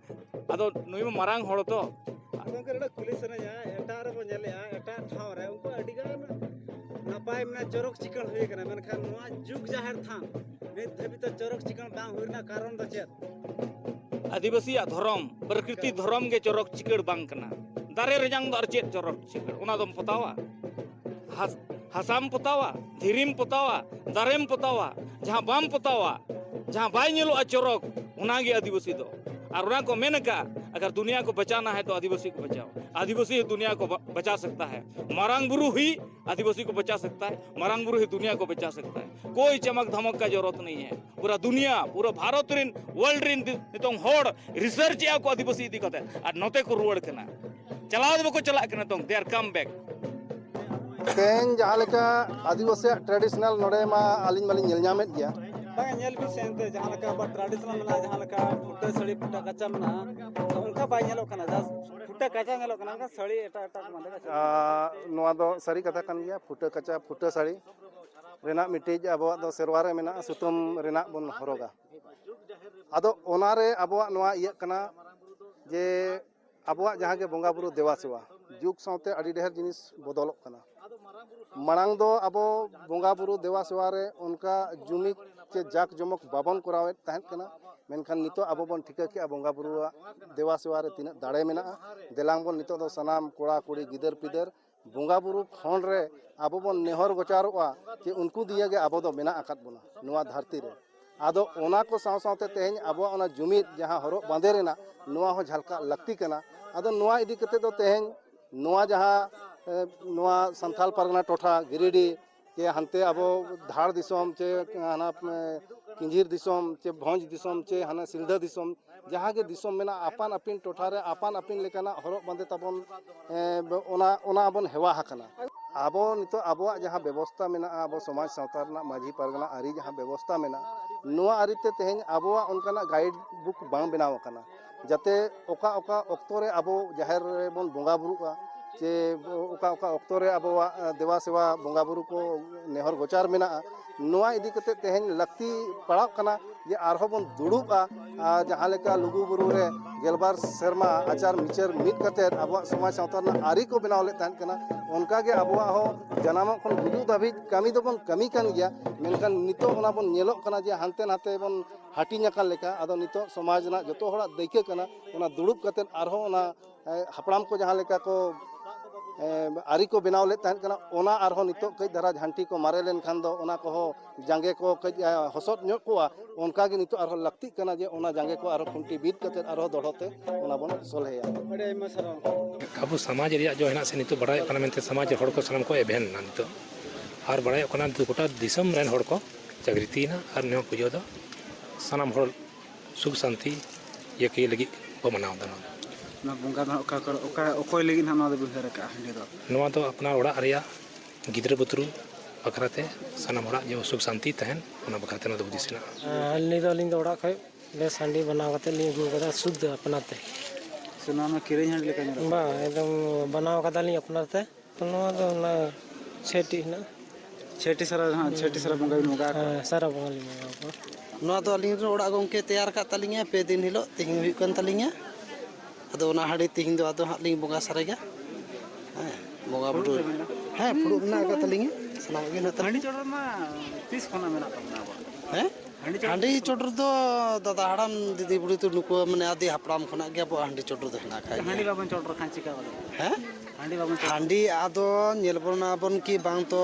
ᱟᱫᱚ ᱱᱩᱭ ᱢᱟ ᱢᱟᱨᱟᱝ ᱦᱚᱲ ᱛᱚ᱾ ᱜᱚᱢᱠᱮ, ᱱᱚᱰᱮ ᱠᱩᱞᱤ ᱥᱟᱱᱟᱧᱟ, ᱮᱴᱟᱜ ᱨᱮᱵᱚᱱ ᱧᱮᱞᱮᱜᱼᱟ, ᱮᱴᱟᱜ ᱴᱷᱟᱶ ᱨᱮ ᱩᱱᱠᱩ ᱟᱹᱰᱤ ᱜᱟᱱ ᱱᱟᱯᱟᱭ, ᱢᱟᱱᱮ, ᱪᱚᱨᱚᱠ ᱪᱤᱠᱟᱹᱬ ᱦᱩᱭ ᱠᱟᱱᱟ, ᱢᱮᱱᱠᱷᱟᱱ ᱱᱚᱣᱟ ᱡᱩᱜᱽ ᱡᱟᱦᱮᱨ ᱛᱷᱟᱱ ᱱᱤᱛ ᱫᱷᱟᱹᱵᱤᱡ ᱛᱮ ᱪᱚᱨᱚᱠ ᱪᱤᱠᱟᱹᱬ ᱵᱟᱝ ᱦᱩᱭ ᱨᱮᱱᱟᱜ ᱠᱟᱨᱚᱱ ᱫᱚ ᱪᱮᱫ? ᱟᱹᱫᱤᱵᱟᱹᱥᱤᱭᱟᱜ ᱫᱷᱚᱨᱚᱢ, ᱯᱨᱚᱠᱨᱤᱛᱤ ᱫᱷᱚᱨᱚᱢ ᱜᱮ ᱪᱚᱨᱚᱠ ᱪᱤᱠᱟᱹᱬ ᱵᱟᱝ ᱠᱟᱱᱟ᱾ ᱫᱟᱨᱮ ᱨᱮᱭᱟᱝ ᱫᱚ ᱟᱨ ᱪᱮᱫ ᱪᱚᱨᱚᱠ ᱪᱤᱠᱟᱹᱬ? ᱚᱱᱟ ᱫᱚᱢ ᱯᱚᱛᱟᱣᱟ? ᱦᱟᱥ-, ᱦᱟᱥᱟᱢ ᱯᱚᱛᱟᱣᱟ, ᱫᱷᱤᱨᱤᱢ ᱯᱚᱛᱟᱣᱟ, ᱫᱟᱨᱮᱢ ᱯᱚᱛᱟᱣᱟ, ᱡᱟᱦᱟᱸ ᱵᱟᱢ ᱯᱚᱛᱟᱣᱟ, ᱡᱟᱦᱟᱸ ᱵᱟᱭ ᱧᱮᱞᱚᱜᱼᱟ ᱪᱚᱨᱚᱠ, ᱚᱱᱟᱜᱮ ᱟᱹᱫᱤᱵᱟᱹᱥᱤ ᱫᱚ᱾ ᱟᱨ ᱚᱱᱟ ᱠᱚ ᱢᱮᱱ ᱟᱠᱟᱫ, अगर दुनिया को बचाना है तो आदिवासी को बचाओ। आदिवासी ही दुनिया को ब- बचा सकता है। मरांग बुरु ही आदिवासी को बचा सकता है। मरांग बुरु ही दुनिया को बचा सकता है। कोई चमक धमक का जरूरत नहीं है। पूरा दुनिया, पूरा भारत ᱨᱮᱱ, ᱣᱟᱨᱞᱰ ᱨᱮᱱ ᱫᱤ- ᱱᱤᱛᱚᱝ ᱦᱚᱲ ᱨᱤᱥᱟᱨᱪ ᱮᱫᱟ ᱠᱚ ᱟᱹᱫᱤᱵᱟᱹᱥᱤ ᱤᱫᱤ ᱠᱟᱛᱮ, ᱟᱨ ᱱᱚᱛᱮ ᱠᱚ ᱨᱩᱣᱟᱹᱲ ᱠᱟᱱᱟ᱾ ᱪᱟᱞᱟᱣ ᱫᱚ ᱵᱟᱠᱚ ᱪᱟᱞᱟᱜ ᱠᱟᱱᱟ, ᱱᱤᱛᱚᱝ they are come back. ᱛᱮᱦᱮᱧ ᱡᱟᱦᱟᱸ ᱞᱮᱠᱟ ᱟᱹᱫᱤᱵᱟᱹᱥᱤᱭᱟᱜ ᱴᱨᱟᱰᱤᱥᱚᱱᱟᱞ ᱱᱚᱰᱮ ᱢᱟ ᱟᱹᱞᱤᱧ ᱢᱟᱞᱤᱧ ᱧᱮᱞ ᱧᱟᱢᱮᱫ ᱜᱮᱭᱟ᱾ ᱵᱟᱝ, ᱧᱮᱞ ᱵᱤᱱ ᱥᱮ, ᱮᱱᱛᱮ ᱡᱟᱦᱟᱸ ᱞᱮᱠᱟ ᱟᱵᱚᱣᱟᱜ ᱴᱨᱟᱰᱤᱥᱚᱱᱟᱞ ᱢᱮᱱᱟᱜᱼᱟ, ᱡᱟᱦᱟᱸ ᱞᱮᱠᱟ ᱯᱷᱩᱴᱟᱹ ᱥᱟᱹᱲᱤ, ᱯᱷᱩᱴᱟᱹ ᱠᱟᱪᱟ ᱢᱮᱱᱟᱜᱼᱟ, ᱛᱚ ᱚᱱᱠᱟ ᱵᱟᱭ ᱧᱮᱞᱚᱜ ᱠᱟᱱᱟ᱾ ᱡᱟᱦᱟᱸ ᱯᱷᱩᱴᱟᱹ ᱠᱟᱪᱟ ᱧᱮᱞᱚᱜ ᱠᱟᱱᱟ, ᱚᱱᱠᱟ ᱥᱟᱹᱲᱤ ᱮᱴᱟᱜ ᱮᱴᱟᱜ ᱠᱚ ᱵᱟᱸᱫᱮ ᱠᱟᱜᱼᱟ᱾ ᱟᱨ ᱱᱚᱣᱟ ᱫᱚ ᱥᱟᱹᱨᱤ ᱠᱟᱛᱷᱟ ᱠᱟᱱ ᱜᱮᱭᱟ᱾ ᱯᱷᱩᱴᱟᱹ ᱠᱟᱪᱟ, ᱯᱷᱩᱴᱟᱹ ᱥᱟᱹᱲᱤ ᱨᱮᱱᱟᱜ ᱢᱤᱫᱴᱤᱡ ᱟᱵᱚᱣᱟᱜ ᱫᱚ ᱥᱮᱨᱣᱟ ᱨᱮ ᱢᱮᱱᱟᱜᱼᱟ, ᱥᱩᱛᱟᱹᱢ ᱨᱮᱱᱟᱜ ᱵᱚᱱ ᱦᱚᱨᱚᱜᱟ᱾ ᱟᱫᱚ ᱚᱱᱟᱨᱮ ᱟᱵᱚᱣᱟᱜ ᱱᱚᱣᱟ ᱤᱭᱟᱹᱜ ᱠᱟᱱᱟ ᱡᱮ ᱟᱵᱚᱣᱟᱜ ᱡᱟᱦᱟᱸ ᱜᱮ ᱵᱚᱸᱜᱟ ᱵᱩᱨᱩ ᱫᱮᱵᱟ ᱥᱮᱵᱟ, ᱡᱩᱜᱽ ᱥᱟᱶᱛᱮ ᱟᱹᱰᱤ ᱰᱷᱮᱨ ᱡᱤᱱᱤᱥ ᱵᱚᱫᱚᱞᱚᱜ ᱠᱟᱱᱟ᱾ ᱢᱟᱲᱟᱝ ᱫᱚ ᱟᱵᱚ ᱵᱚᱸᱜᱟ ᱵᱩᱨᱩ ᱫᱮᱵᱟ ᱥᱮᱵᱟ ᱨᱮ ᱚᱱᱠᱟ ᱡᱩᱢᱤᱫ ᱪᱮ ᱡᱟᱠ ᱡᱚᱢᱚᱠ ᱵᱟᱵᱚᱱ ᱠᱚᱨᱟᱣᱮᱫ ᱛᱟᱦᱮᱸᱫ ᱠᱟᱱᱟ, ᱢᱮᱱᱠᱷᱟᱱ ᱱᱤᱛᱚᱜ ᱟᱵᱚ ᱵᱚᱱ ᱴᱷᱤᱠᱟᱹ ᱠᱮᱜᱼᱟ ᱵᱚᱸᱜᱟ ᱵᱩᱨᱩᱣᱟᱜ ᱫᱮᱵᱟ ᱥᱮᱵᱟ ᱨᱮ ᱛᱤᱱᱟᱹᱜ ᱫᱟᱲᱮ ᱢᱮᱱᱟᱜᱼᱟ᱾ ᱫᱮᱞᱟᱝ ᱵᱚᱱ ᱱᱤᱛᱚᱜ ᱫᱚ ᱥᱟᱱᱟᱢ ᱠᱚᱲᱟ ᱠᱩᱲᱤ ᱜᱤᱫᱟᱹᱨ ᱯᱤᱫᱟᱹᱨ ᱵᱚᱸᱜᱟ ᱵᱩᱨᱩ ᱠᱷᱚᱱ ᱨᱮ ᱟᱵᱚ ᱵᱚᱱ ᱱᱮᱦᱚᱨ ᱜᱚᱪᱟᱨᱚᱜᱼᱟ ᱡᱮ ᱩᱱᱠᱩ ᱫᱤᱭᱮ ᱜᱮ ᱟᱵᱚ ᱫᱚ ᱢᱮᱱᱟᱜ ᱟᱠᱟᱫ ᱵᱚᱱᱟ ᱱᱚᱣᱟ ᱫᱷᱟᱹᱨᱛᱤ ᱨᱮ᱾ ᱟᱫᱚ ᱚᱱᱟ ᱠᱚ ᱥᱟᱶ ᱥᱟᱶᱛᱮ ᱛᱮᱦᱮᱧ ᱟᱵᱚᱣᱟᱜ ᱚᱱᱟ ᱡᱩᱢᱤᱫ ᱡᱟᱦᱟᱸ ᱦᱚᱨᱚᱜ ᱵᱟᱸᱫᱮ ᱨᱮᱱᱟᱜ, ᱱᱚᱣᱟ ᱦᱚᱸ ᱡᱷᱟᱞᱠᱟᱜ ᱞᱟᱹᱠᱛᱤ ᱠᱟᱱᱟ᱾ ᱟᱫᱚ ᱱᱚᱣᱟ ᱤᱫᱤ ᱠᱟᱛᱮ ᱫᱚ ᱛᱮᱦᱮᱧ ᱱᱚᱣᱟ ᱡᱟᱦᱟᱸ, ᱮ, ᱱᱚᱣᱟ ᱥᱟᱱᱛᱟᱞ ᱯᱟᱨᱜᱟᱱᱟ ᱴᱚᱴᱷᱟ ᱜᱤᱨᱤᱰᱤ, ᱪᱮ ᱦᱟᱱᱛᱮ ᱟᱵᱚ ᱫᱷᱟᱲ ᱫᱤᱥᱚᱢ, ᱪᱮ ᱦᱟᱱᱟ, ᱮ, ᱠᱤᱧᱡᱷᱤᱨ ᱫᱤᱥᱚᱢ, ᱪᱮ ᱵᱷᱚᱸᱡᱽ ᱫᱤᱥᱚᱢ, ᱪᱮ ᱦᱟᱱᱟ ᱥᱤᱞᱫᱟᱹ ᱫᱤᱥᱚᱢ, ᱡᱟᱦᱟᱸ ᱜᱮ ᱫᱤᱥᱚᱢ ᱢᱮᱱᱟᱜᱼᱟ, ᱟᱯᱟᱱ ᱟᱹᱯᱤᱱ ᱴᱚᱴᱷᱟ ᱨᱮ ᱟᱯᱟᱱ ᱟᱹᱯᱤᱱ ᱞᱮᱠᱟᱱᱟᱜ ᱦᱚᱨᱚᱜ ᱵᱟᱸᱫᱮ ᱛᱟᱵᱚᱱ, ᱮ, ᱚᱱᱟ, ᱚᱱᱟ ᱵᱚᱱ ᱦᱮᱣᱟ ᱟᱠᱟᱱᱟ᱾ ᱟᱵᱚ ᱱᱤᱛᱚᱜ ᱟᱵᱚᱣᱟᱜ ᱡᱟᱦᱟᱸ ᱵᱮᱵᱚᱥᱛᱟ ᱢᱮᱱᱟᱜᱼᱟ, ᱟᱵᱚ ᱥᱚᱢᱟᱡᱽ ᱥᱟᱶᱛᱟ ᱨᱮᱱᱟᱜ ᱢᱟᱹᱡᱷᱤ ᱯᱟᱨᱜᱟᱱᱟ ᱟᱹᱨᱤ ᱡᱟᱦᱟᱸ ᱵᱮᱵᱚᱥᱛᱟ ᱢᱮᱱᱟᱜᱼᱟ, ᱱᱚᱣᱟ ᱟᱹᱨᱤᱛᱮ ᱛᱮᱦᱮᱧ ᱟᱵᱚᱣᱟᱜ ᱚᱱᱠᱟᱱᱟᱜ ᱜᱟᱭᱤᱰ ᱵᱩᱠ ᱵᱟᱝ ᱵᱮᱱᱟᱣ ᱟᱠᱟᱱᱟ, ᱡᱟᱛᱮ ᱚᱠᱟ ᱚᱠᱟ ᱚᱠᱛᱚ ᱨᱮ ᱟᱵᱚ ᱡᱟᱦᱮᱨ ᱨᱮᱵᱚᱱ ᱵᱚᱸᱜᱟ ᱵᱩᱨᱩᱜᱼᱟ, ᱪᱮ ᱚᱠᱟ ᱚᱠᱟ ᱚᱠᱛᱚ ᱨᱮ ᱟᱵᱚᱣᱟᱜ, ᱮ, ᱫᱮᱵᱟ ᱥᱮᱵᱟ ᱵᱚᱸᱜᱟ ᱵᱩᱨᱩ ᱠᱚ ᱱᱮᱦᱚᱨ ᱜᱚᱪᱟᱨ ᱢᱮᱱᱟᱜᱼᱟ᱾ ᱱᱚᱣᱟ ᱤᱫᱤ ᱠᱟᱛᱮ ᱛᱮᱦᱮᱧ ᱞᱟᱹᱠᱛᱤ ᱯᱟᱲᱟᱜ ᱠᱟᱱᱟ ᱡᱮ ᱟᱨᱦᱚᱸ ᱵᱚᱱ ᱫᱩᱲᱩᱵᱼᱟ, ᱟᱨ ᱡᱟᱦᱟᱸ ᱞᱮᱠᱟ ᱞᱩᱜᱩ ᱵᱩᱨᱩ ᱨᱮ ᱜᱮᱞᱵᱟᱨ ᱥᱮᱨᱢᱟ ᱟᱪᱟᱨ ᱵᱤᱪᱟᱹᱨ ᱢᱤᱫ ᱠᱟᱛᱮ ᱟᱵᱚᱣᱟᱜ ᱥᱚᱢᱟᱡᱽ ᱥᱟᱶᱛᱟ ᱨᱮᱱᱟᱜ ᱟᱹᱨᱤ ᱠᱚ ᱵᱮᱱᱟᱣ ᱞᱮᱫ ᱛᱟᱦᱮᱸᱫ ᱠᱟᱱᱟ, ᱚᱱᱠᱟ ᱜᱮ ᱟᱵᱚᱣᱟᱜ ᱦᱚᱸ ᱡᱟᱱᱟᱢᱚᱜ ᱠᱷᱚᱱ ᱜᱩᱡᱩᱜ ᱫᱷᱟᱹᱵᱤᱡ ᱠᱟᱹᱢᱤ ᱫᱚᱵᱚᱱ ᱠᱟᱹᱢᱤ ᱠᱟᱱ ᱜᱮᱭᱟ᱾ ᱢᱮᱱᱠᱷᱟᱱ ᱱᱤᱛᱚᱜ ᱚᱱᱟ ᱵᱚᱱ ᱧᱮᱞᱚᱜ ᱠᱟᱱᱟ ᱡᱮ ᱦᱟᱱᱛᱮ ᱱᱟᱛᱮ ᱵᱚᱱ ᱦᱟᱹᱴᱤᱧ ᱟᱠᱟᱱ ᱞᱮᱠᱟ᱾ ᱟᱫᱚ ᱱᱤᱛᱚᱜ ᱥᱚᱢᱟᱡᱽ ᱨᱮᱱᱟᱜ ᱡᱚᱛᱚ ᱦᱚᱲᱟᱜ ᱫᱟᱹᱭᱠᱟᱹ ᱠᱟᱱᱟ, ᱚᱱᱟ ᱫᱩᱲᱩᱵ ᱠᱟᱛᱮ ᱟᱨᱦᱚᱸ ᱚᱱᱟ, ᱮ, ᱦᱟᱯᱲᱟᱢ ᱠᱚ ᱡᱟᱦᱟᱸ ᱞᱮᱠᱟ ᱠᱚ ᱮ, ᱟᱹᱨᱤ ᱠᱚ ᱵᱮᱱᱟᱣ ᱞᱮᱫ ᱛᱟᱦᱮᱸᱫ ᱠᱟᱱᱟ, ᱚᱱᱟ ᱟᱨᱦᱚᱸ ᱱᱤᱛᱚᱜ ᱠᱟᱹᱡ ᱫᱷᱟᱨᱟ ᱡᱷᱟᱱᱴᱤ ᱠᱚ ᱢᱟᱨᱮ ᱞᱮᱱᱠᱷᱟᱱ ᱫᱚ ᱚᱱᱟ ᱠᱚᱦᱚᱸ ᱡᱟᱸᱜᱮ ᱠᱚ ᱠᱟᱹᱡ, ᱮ, ᱦᱚᱥᱚᱫ ᱧᱚᱜ ᱠᱚᱜᱼᱟ᱾ ᱚᱱᱠᱟ ᱜᱮ ᱱᱤᱛᱚᱜ ᱟᱨᱦᱚᱸ ᱞᱟᱹᱠᱛᱤᱜ ᱠᱟᱱᱟ ᱡᱮ ᱚᱱᱟ ᱡᱟᱸᱜᱮ ᱠᱚ ᱟᱨᱦᱚᱸ ᱠᱷᱩᱱᱴᱤ ᱵᱤᱫ ᱠᱟᱛᱮᱫ ᱟᱨᱦᱚᱸ ᱫᱚᱦᱲᱟ ᱛᱮ ᱚᱱᱟ ᱵᱚᱱ ᱥᱚᱞᱦᱮᱭᱟ᱾ ᱟᱹᱰᱤ ᱟᱭᱢᱟ ᱥᱟᱨᱦᱟᱣ᱾ ᱟᱵᱚ ᱥᱚᱢᱟᱡᱽ ᱨᱮᱭᱟᱜ ᱡᱚ ᱦᱮᱱᱟᱜ ᱥᱮ ᱱᱤᱛᱚᱜ ᱵᱟᱲᱟᱭᱚᱜ ᱠᱟᱱᱟ ᱢᱮᱱᱛᱮ ᱥᱚᱢᱟᱡᱽ ᱨᱮ ᱦᱚᱲ ᱠᱚ ᱥᱟᱱᱟᱢ ᱠᱚ ᱮᱵᱷᱮᱱ ᱮᱱᱟ ᱱᱤᱛᱚᱜ᱾ ᱟᱨ ᱵᱟᱲᱟᱭᱚᱜ ᱠᱟᱱᱟ ᱱᱤᱛᱚᱜ ᱜᱚᱴᱟ ᱫᱤᱥᱚᱢ ᱨᱮᱱ ᱦᱚᱲ ᱠᱚ ᱡᱟᱜᱽᱨᱤᱛᱤᱭᱮᱱᱟ ᱟᱨ ᱱᱚᱣᱟ ᱯᱩᱡᱟᱹ ᱫᱚ ᱥᱟᱱᱟᱢ ᱦᱚᱲ ᱥᱩᱠ ᱥᱟᱱᱛᱤ ᱤᱭᱟᱹ ᱠᱤ ᱞᱟᱹᱜᱤᱫ ᱵᱚ ᱢᱟᱱᱟᱣ ᱮᱫᱟ ᱱᱚᱣᱟ ᱫᱚ᱾ ᱱᱚᱣᱟ ᱵᱚᱸᱜᱟ ᱫᱚ ᱦᱟᱸᱜ ᱚᱠᱟ ᱠᱚᱨᱮ, ᱚᱠᱟ, ᱚᱠᱚᱭ ᱞᱟᱹᱜᱤᱫ ᱦᱟᱸᱜ ᱱᱚᱣᱟ ᱫᱚᱵᱤᱱ ᱩᱭᱦᱟᱹᱨ ᱟᱠᱟᱫᱼᱟ ᱦᱟᱺᱰᱤ ᱫᱚ? ᱱᱚᱣᱟ ᱫᱚ ᱟᱯᱱᱟᱨ ᱚᱲᱟᱜ ᱨᱮᱭᱟᱜ ᱜᱤᱫᱽᱨᱟᱹ ᱯᱤᱫᱽᱨᱟᱹ ᱵᱟᱠᱷᱨᱟ ᱛᱮ, ᱥᱟᱱᱟᱢ ᱦᱚᱲᱟᱜ ᱡᱮ ᱥᱩᱠ ᱥᱟᱱᱛᱤ ᱛᱟᱦᱮᱱ, ᱚᱱᱟ ᱵᱟᱠᱷᱨᱟ ᱛᱮ ᱱᱚᱣᱟ ᱫᱚ ᱦᱩᱫᱤᱥ ᱦᱮᱱᱟᱜᱼᱟ᱾ ᱦᱮᱸ, ᱟᱹᱞᱤᱧ ᱫᱚ, ᱟᱹᱞᱤᱧ ᱫᱚ ᱚᱲᱟᱜ ᱠᱷᱚᱡ ᱵᱮᱥ ᱦᱟᱺᱰᱤ ᱵᱮᱱᱟᱣ ᱠᱟᱛᱮ ᱞᱤᱧ ᱟᱹᱜᱩ ᱟᱠᱟᱫᱟ ᱥᱩᱫᱽᱫᱷ ᱟᱯᱱᱟᱨ ᱛᱮ᱾ ᱥᱮ ᱱᱚᱣᱟ ᱢᱟ ᱠᱤᱨᱤᱧ ᱦᱟᱺᱰᱤ ᱞᱮᱠᱟ ᱧᱮᱞᱚᱜ ᱠᱟᱱᱟ? ᱵᱟᱝ, ᱮᱠᱫᱚᱢ ᱵᱮᱱᱟᱣ ᱠᱟᱫᱟᱞᱤᱧ ᱟᱯᱱᱟᱨ ᱛᱮ᱾ ᱛᱚ ᱱᱚᱣᱟ ᱫᱚ ᱚᱱᱟ ᱪᱷᱮᱴᱤ ᱦᱮᱱᱟᱜᱼᱟ᱾ ᱪᱷᱮᱴᱤ ᱥᱟᱨᱟ ᱡᱟᱦᱟᱸ, ᱪᱷᱮᱴᱤ ᱥᱟᱨᱟ ᱵᱚᱸᱜᱟ ᱵᱤᱱ ᱵᱚᱸᱜᱟ ᱟᱠᱚᱣᱟ? ᱦᱮᱸ, ᱥᱟᱨᱟ ᱵᱚᱸᱜᱟ ᱞᱤᱧ ᱵᱚᱸᱜᱟ ᱟᱠᱚᱣᱟ᱾ ᱱᱚᱣᱟ ᱫᱚ ᱟᱹᱞᱤᱧ ᱨᱮᱱ ᱚᱲᱟᱜ ᱜᱚᱢᱠᱮ ᱛᱮᱭᱟᱨ ᱟᱠᱟᱫ ᱛᱟᱹᱞᱤᱧᱟ, ᱯᱮ ᱫᱤᱱ ᱦᱤᱞᱳᱜ ᱛᱮᱦᱮᱧ ᱦᱩᱭᱩᱜ ᱠᱟᱱ ᱛᱟᱹᱞᱤᱧᱟ᱾ ᱟᱫᱚ ᱚᱱᱟ ᱦᱟᱺᱰᱤ ᱛᱮᱦᱮᱧ ᱫᱚ ᱟᱫᱚ ᱦᱟᱸᱜ ᱞᱤᱧ ᱵᱚᱸᱜᱟ ᱥᱟᱨᱮᱡᱟ᱾ ᱦᱮᱸ, ᱵᱚᱸᱜᱟ ᱵᱩᱨᱩ᱾ ᱯᱷᱩᱲᱩᱜ ᱨᱮ ᱢᱮᱱᱟᱜᱼᱟ? ᱦᱮᱸ, ᱯᱷᱩᱲᱩᱜ ᱢᱮᱱᱟᱜ ᱟᱠᱟᱫ ᱛᱟᱹᱞᱤᱧᱟ, ᱥᱟᱱᱟᱢᱟᱜ ᱜᱮ ᱦᱮᱱᱟᱜ ᱛᱟᱹᱞᱤᱧᱟ᱾ ᱦᱟᱺᱰᱤ ᱪᱚᱰᱚᱨ ᱢᱟ ᱛᱤᱥ ᱠᱷᱚᱱᱟᱜ ᱢᱮᱱᱟᱜ ᱛᱟᱵᱚᱱᱟ ᱟᱵᱚᱣᱟᱜ? ᱦᱮᱸ? ᱦᱟᱺᱰᱤ ᱪᱚᱰᱚᱨ ᱦᱟᱺᱰᱤ ᱪᱚᱰᱚᱨ ᱫᱚ ᱫᱟᱫᱟ ᱦᱟᱲᱟᱢ, ᱫᱤᱫᱤ ᱵᱩᱲᱦᱤ ᱛᱚ ᱱᱩᱠᱩ ᱢᱟᱱᱮ ᱟᱹᱫᱤ ᱦᱟᱯᱲᱟᱢ ᱠᱷᱚᱱᱟᱜ ᱜᱮ ᱟᱵᱚᱣᱟᱜ ᱦᱟᱺᱰᱤ ᱪᱚᱰᱚᱨ ᱫᱚ ᱦᱮᱱᱟᱜ ᱟᱠᱟᱫ ᱦᱟᱺᱰᱤ ᱜᱮᱭᱟ᱾ ᱵᱟᱵᱚᱱ ᱪᱚᱰᱚᱨ ᱠᱷᱟᱱ ᱪᱤᱠᱟ ᱜᱚᱫᱚᱜᱼᱟ? ᱦᱮᱸ? ᱦᱟᱺᱰᱤ ᱵᱟᱵᱚᱱ ᱪᱚᱰᱚᱨ ᱦᱟᱺᱰᱤ ᱟᱫᱚ ᱧᱮᱞ ᱵᱚᱱ ᱟᱵᱚᱱ ᱠᱤ ᱵᱟᱝ ᱛᱚ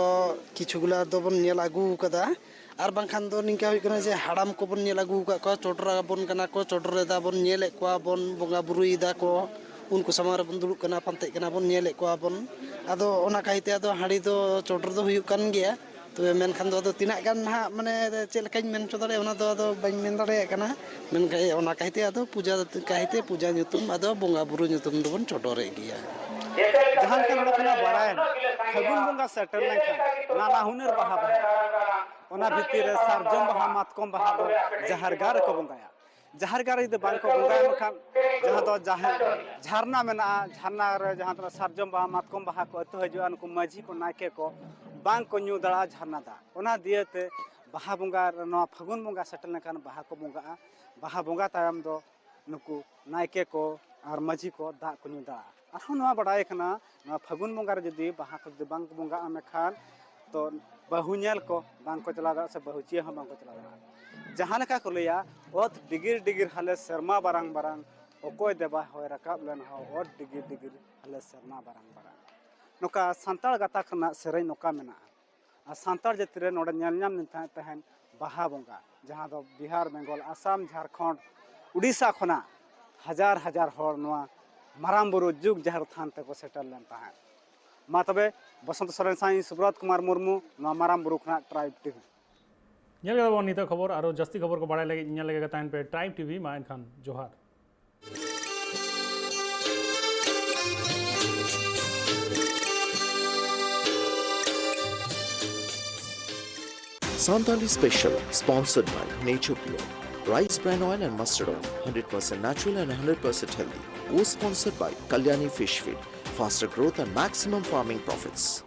ᱠᱤᱪᱷᱩ ᱜᱩᱞᱟ ᱫᱚᱵᱚᱱ ᱧᱮᱞ ᱟᱹᱜᱩ ᱟᱠᱟᱫᱟ, ᱟᱨ ᱵᱟᱝᱠᱷᱟᱱ ᱫᱚ ᱱᱤᱝᱠᱟ ᱦᱩᱭᱩᱜ ᱠᱟᱱᱟ ᱡᱮ ᱦᱟᱲᱟᱢ ᱠᱚᱵᱚᱱ ᱧᱮᱞ ᱟᱹᱜᱩ ᱟᱠᱟᱫ ᱠᱚᱣᱟ, ᱪᱚᱰᱚᱨ ᱟᱵᱚᱱ ᱠᱟᱱᱟ ᱠᱚ, ᱪᱚᱰᱚᱨ ᱮᱫᱟ ᱵᱚᱱ, ᱧᱮᱞᱮᱫ ᱠᱚᱣᱟ ᱵᱚᱱ, ᱵᱚᱸᱜᱟ ᱵᱩᱨᱩᱭᱮᱫᱟ ᱠᱚ, ᱩᱱᱠᱩ ᱥᱟᱢᱟᱝ ᱨᱮᱵᱚᱱ ᱫᱩᱲᱩᱵ ᱠᱟᱱᱟ, ᱯᱟᱱᱛᱮᱜ ᱠᱟᱱᱟ ᱵᱚᱱ, ᱧᱮᱞᱮᱫ ᱠᱚᱣᱟ ᱵᱚᱱ᱾ ᱟᱫᱚ ᱚᱱᱟ ᱠᱟᱭᱛᱮ ᱟᱫᱚ ᱦᱟᱺᱰᱤ ᱫᱚ ᱪᱚᱰᱚᱨ ᱫᱚ ᱦᱩᱭᱩᱜ ᱠᱟᱱ ᱜᱮᱭᱟ᱾ ᱛᱚᱵᱮ ᱢᱮᱱᱠᱷᱟᱱ ᱫᱚ ᱟᱫᱚ ᱛᱤᱱᱟᱹᱜ ᱜᱟᱱ ᱱᱟᱦᱟᱜ, ᱢᱟᱱᱮ, ᱪᱮᱫ ᱞᱮᱠᱟᱧ ᱢᱮᱱ ᱦᱚᱪᱚ ᱫᱟᱲᱮᱭᱟᱜᱼᱟ, ᱚᱱᱟ ᱫᱚ ᱟᱫᱚ ᱵᱟᱹᱧ ᱢᱮᱱ ᱫᱟᱲᱮᱭᱟᱜ ᱠᱟᱱᱟ᱾ ᱢᱮᱱᱠᱷᱟᱱ ᱚᱱᱟ ᱠᱟᱭᱛᱮ ᱟᱫᱚ ᱯᱩᱡᱟᱹ, ᱠᱟᱭᱛᱮ ᱯᱩᱡᱟᱹ ᱧᱩᱛᱩᱢ, ᱟᱫᱚ ᱵᱚᱸᱜᱟ ᱵᱩᱨᱩ ᱧᱩᱛᱩᱢ ᱫᱚᱵᱚᱱ ᱪᱚᱰᱚᱨᱮᱫ ᱜᱮᱭᱟ᱾ ᱡᱟᱦᱟᱸ ᱞᱮᱠᱟ ᱱᱚᱰᱮ ᱠᱷᱚᱱᱟᱜ ᱵᱟᱲᱟᱭᱮᱱᱟ, ᱯᱷᱟᱹᱜᱩᱱ ᱵᱚᱸᱜᱟ ᱥᱮᱴᱮᱨ ᱞᱮᱱᱠᱷᱟᱱ ᱱᱟᱱᱟ ᱦᱩᱱᱟᱹᱨ ᱵᱟᱦᱟ ᱵᱟᱦᱟ, ᱚᱱᱟ ᱵᱷᱤᱛᱤᱨ ᱨᱮ ᱥᱟᱨᱡᱚᱢ ᱵᱟᱦᱟ, ᱢᱟᱛᱠᱚᱢ ᱵᱟᱦᱟ ᱫᱚ ᱡᱟᱦᱮᱨ ᱜᱟᱲ ᱨᱮᱠᱚ ᱵᱚᱸᱜᱟᱭᱟ᱾ ᱡᱟᱦᱮᱨ ᱜᱟᱲ ᱨᱮ ᱡᱩᱫᱤ ᱵᱟᱝ ᱠᱚ ᱵᱚᱸᱜᱟᱭᱟ, ᱮᱱᱠᱷᱟᱱ ᱡᱟᱦᱟᱸ ᱫᱚ ᱡᱟᱦᱮᱨ, ᱡᱷᱟᱨᱱᱟ ᱢᱮᱱᱟᱜᱼᱟ, ᱡᱷᱟᱨᱱᱟ ᱨᱮ ᱡᱟᱦᱟᱸ ᱛᱤᱱᱟᱹᱜ ᱥᱟᱨᱡᱚᱢ ᱵᱟᱦᱟ, ᱢᱟᱛᱠᱚᱢ ᱵᱟᱦᱟ ᱠᱚ ᱟᱹᱛᱩ ᱦᱤᱡᱩᱜᱼᱟ, ᱱᱩᱠᱩ ᱢᱟᱹᱡᱷᱤ ᱠᱚ, ᱱᱟᱭᱠᱮ ᱠᱚ ᱵᱟᱝ ᱠᱚ ᱧᱩ ᱫᱟᱲᱮᱭᱟᱜᱼᱟ ᱡᱷᱟᱨᱱᱟ ᱫᱟᱜ᱾ ᱚᱱᱟ ᱫᱤᱭᱮ ᱛᱮ ᱵᱟᱦᱟ ᱵᱚᱸᱜᱟ ᱨᱮ, ᱱᱚᱣᱟ ᱯᱷᱟᱹᱜᱩᱱ ᱵᱚᱸᱜᱟ ᱥᱮᱴᱮᱨ ᱞᱮᱱᱠᱷᱟᱱ ᱵᱟᱦᱟ ᱠᱚ ᱵᱚᱸᱜᱟᱜᱼᱟ᱾ ᱵᱟᱦᱟ ᱵᱚᱸᱜᱟ ᱛᱟᱭᱚᱢ ᱫᱚ ᱱᱩᱠᱩ ᱱᱟᱭᱠᱮ ᱠᱚ ᱟᱨ ᱢᱟᱹᱡᱷᱤ ᱠᱚ ᱫᱟᱜ ᱠᱚ ᱧᱩ ᱫᱟᱲᱮᱭᱟᱜᱼᱟ᱾ ᱟᱨᱦᱚᱸ ᱱᱚᱣᱟ ᱵᱟᱰᱟᱭ ᱠᱟᱱᱟ, ᱱᱚᱣᱟ ᱯᱷᱟᱹᱜᱩᱱ ᱵᱚᱸᱜᱟ ᱨᱮ ᱡᱩᱫᱤ ᱵᱟᱦᱟ ᱠᱚ ᱡᱩᱫᱤ ᱵᱟᱝ ᱠᱚ ᱵᱚᱸᱜᱟᱜᱼᱟ, ᱢᱮᱱᱠᱷᱟᱱ ᱛᱚ ᱵᱟᱹᱦᱩ ᱧᱮᱞ ᱠᱚ ᱵᱟᱝ ᱠᱚ ᱪᱟᱞᱟᱣ ᱫᱟᱲᱮᱭᱟᱜᱼᱟ, ᱥᱮ ᱵᱟᱹᱦᱩ ᱪᱤᱭᱟᱹ ᱦᱚᱸ ᱵᱟᱝ ᱠᱚ ᱪᱟᱞᱟᱣ ᱫᱟᱲᱮᱭᱟᱜᱼᱟ᱾ ᱡᱟᱦᱟᱸ ᱞᱮᱠᱟ ᱠᱚ ᱞᱟᱹᱭᱟ, "ᱚᱛ ᱰᱤᱜᱤᱨ ᱰᱤᱜᱤᱨ ᱦᱟᱞᱮ ᱥᱮᱨᱢᱟ ᱵᱟᱨᱟᱝ ᱵᱟᱨᱟᱝ, ᱚᱠᱚᱭ ᱫᱮᱵᱟ ᱦᱚᱭ ᱨᱟᱠᱟᱵ ᱞᱮᱱ ᱦᱚᱸ, ᱚᱛ ᱰᱤᱜᱤᱨ ᱰᱤᱜᱤᱨ ᱦᱟᱞᱮ ᱥᱮᱨᱢᱟ ᱵᱟᱨᱟᱝ ᱵᱟᱨᱟᱝ᱾" ᱱᱚᱝᱠᱟ ᱥᱟᱱᱛᱟᱲ ᱜᱟᱛᱟᱠ ᱨᱮᱱᱟᱜ ᱥᱮᱨᱮᱧ ᱱᱚᱝᱠᱟ ᱢᱮᱱᱟᱜᱼᱟ᱾ ᱟᱨ ᱥᱟᱱᱛᱟᱲ ᱡᱟᱹᱛᱤ ᱨᱮ ᱱᱚᱰᱮ ᱧᱮᱞ ᱧᱟᱢ ᱞᱮᱱ ᱛᱟᱦᱮᱸᱫ ᱛᱟᱦᱮᱸᱫ ᱵᱟᱦᱟ ᱵᱚᱸᱜᱟ, ᱡᱟᱦᱟᱸ ᱫᱚ ᱵᱤᱦᱟᱨ, ᱵᱮᱝᱜᱚᱞ, ᱟᱥᱟᱢ, ᱡᱷᱟᱲᱠᱷᱚᱸᱰ, ᱩᱰᱤᱥᱟ ᱠᱷᱚᱱᱟᱜ ᱦᱟᱡᱟᱨ ᱦᱟᱡᱟᱨ ᱦᱚᱲ ᱱᱚᱣᱟ ᱢᱟᱨᱟᱝ ᱵᱩᱨᱩ ᱡᱩᱜᱽ ᱡᱟᱦᱮᱨ ᱛᱷᱟᱱ ᱛᱮᱠᱚ ᱥᱮᱴᱮᱨ ᱞᱮᱱ ᱛᱟᱦᱮᱸᱫ᱾ ᱢᱟ ᱛᱚᱵᱮ, ᱵᱚᱥᱚᱱᱛ ᱥᱚᱨᱮᱱ ᱥᱟᱶ ᱤᱧ ᱥᱩᱵᱨᱚᱛ ᱠᱩᱢᱟᱨ ᱢᱩᱨᱢᱩ, ᱱᱚᱣᱟ ᱢᱟᱨᱟᱝ ᱵᱩᱨᱩ ᱠᱷᱚᱱᱟᱜ ᱴᱨᱟᱭᱤᱵᱽ ᱴᱤᱵᱷᱤ᱾ ᱧᱮᱞ ᱠᱮᱫᱟ ᱵᱚᱱ ᱱᱤᱛᱚᱜ ᱠᱷᱚᱵᱚᱨ᱾ ᱟᱨᱚ ᱡᱟᱹᱥᱛᱤ ᱠᱷᱚᱵᱚᱨ ᱠᱚ ᱵᱟᱲᱟᱭ ᱞᱟᱹᱜᱤᱫ ᱧᱮᱞ ᱞᱮᱜᱮ ᱛᱟᱦᱮᱱ ᱯᱮ ᱴᱨᱟᱭᱤᱵᱽ ᱴᱤᱵᱷᱤ᱾ ᱢᱟ ᱮᱱᱠᱷᱟᱱ ᱡᱚᱦᱟᱨ᱾ Santali Special, sponsored by Nature Pure, Rice Bran Oil and Mustard Oil, one hundred percent natural and one hundred percent healthy. Co-sponsored by Kalyani Fish Feed, faster growth and maximum farming profits.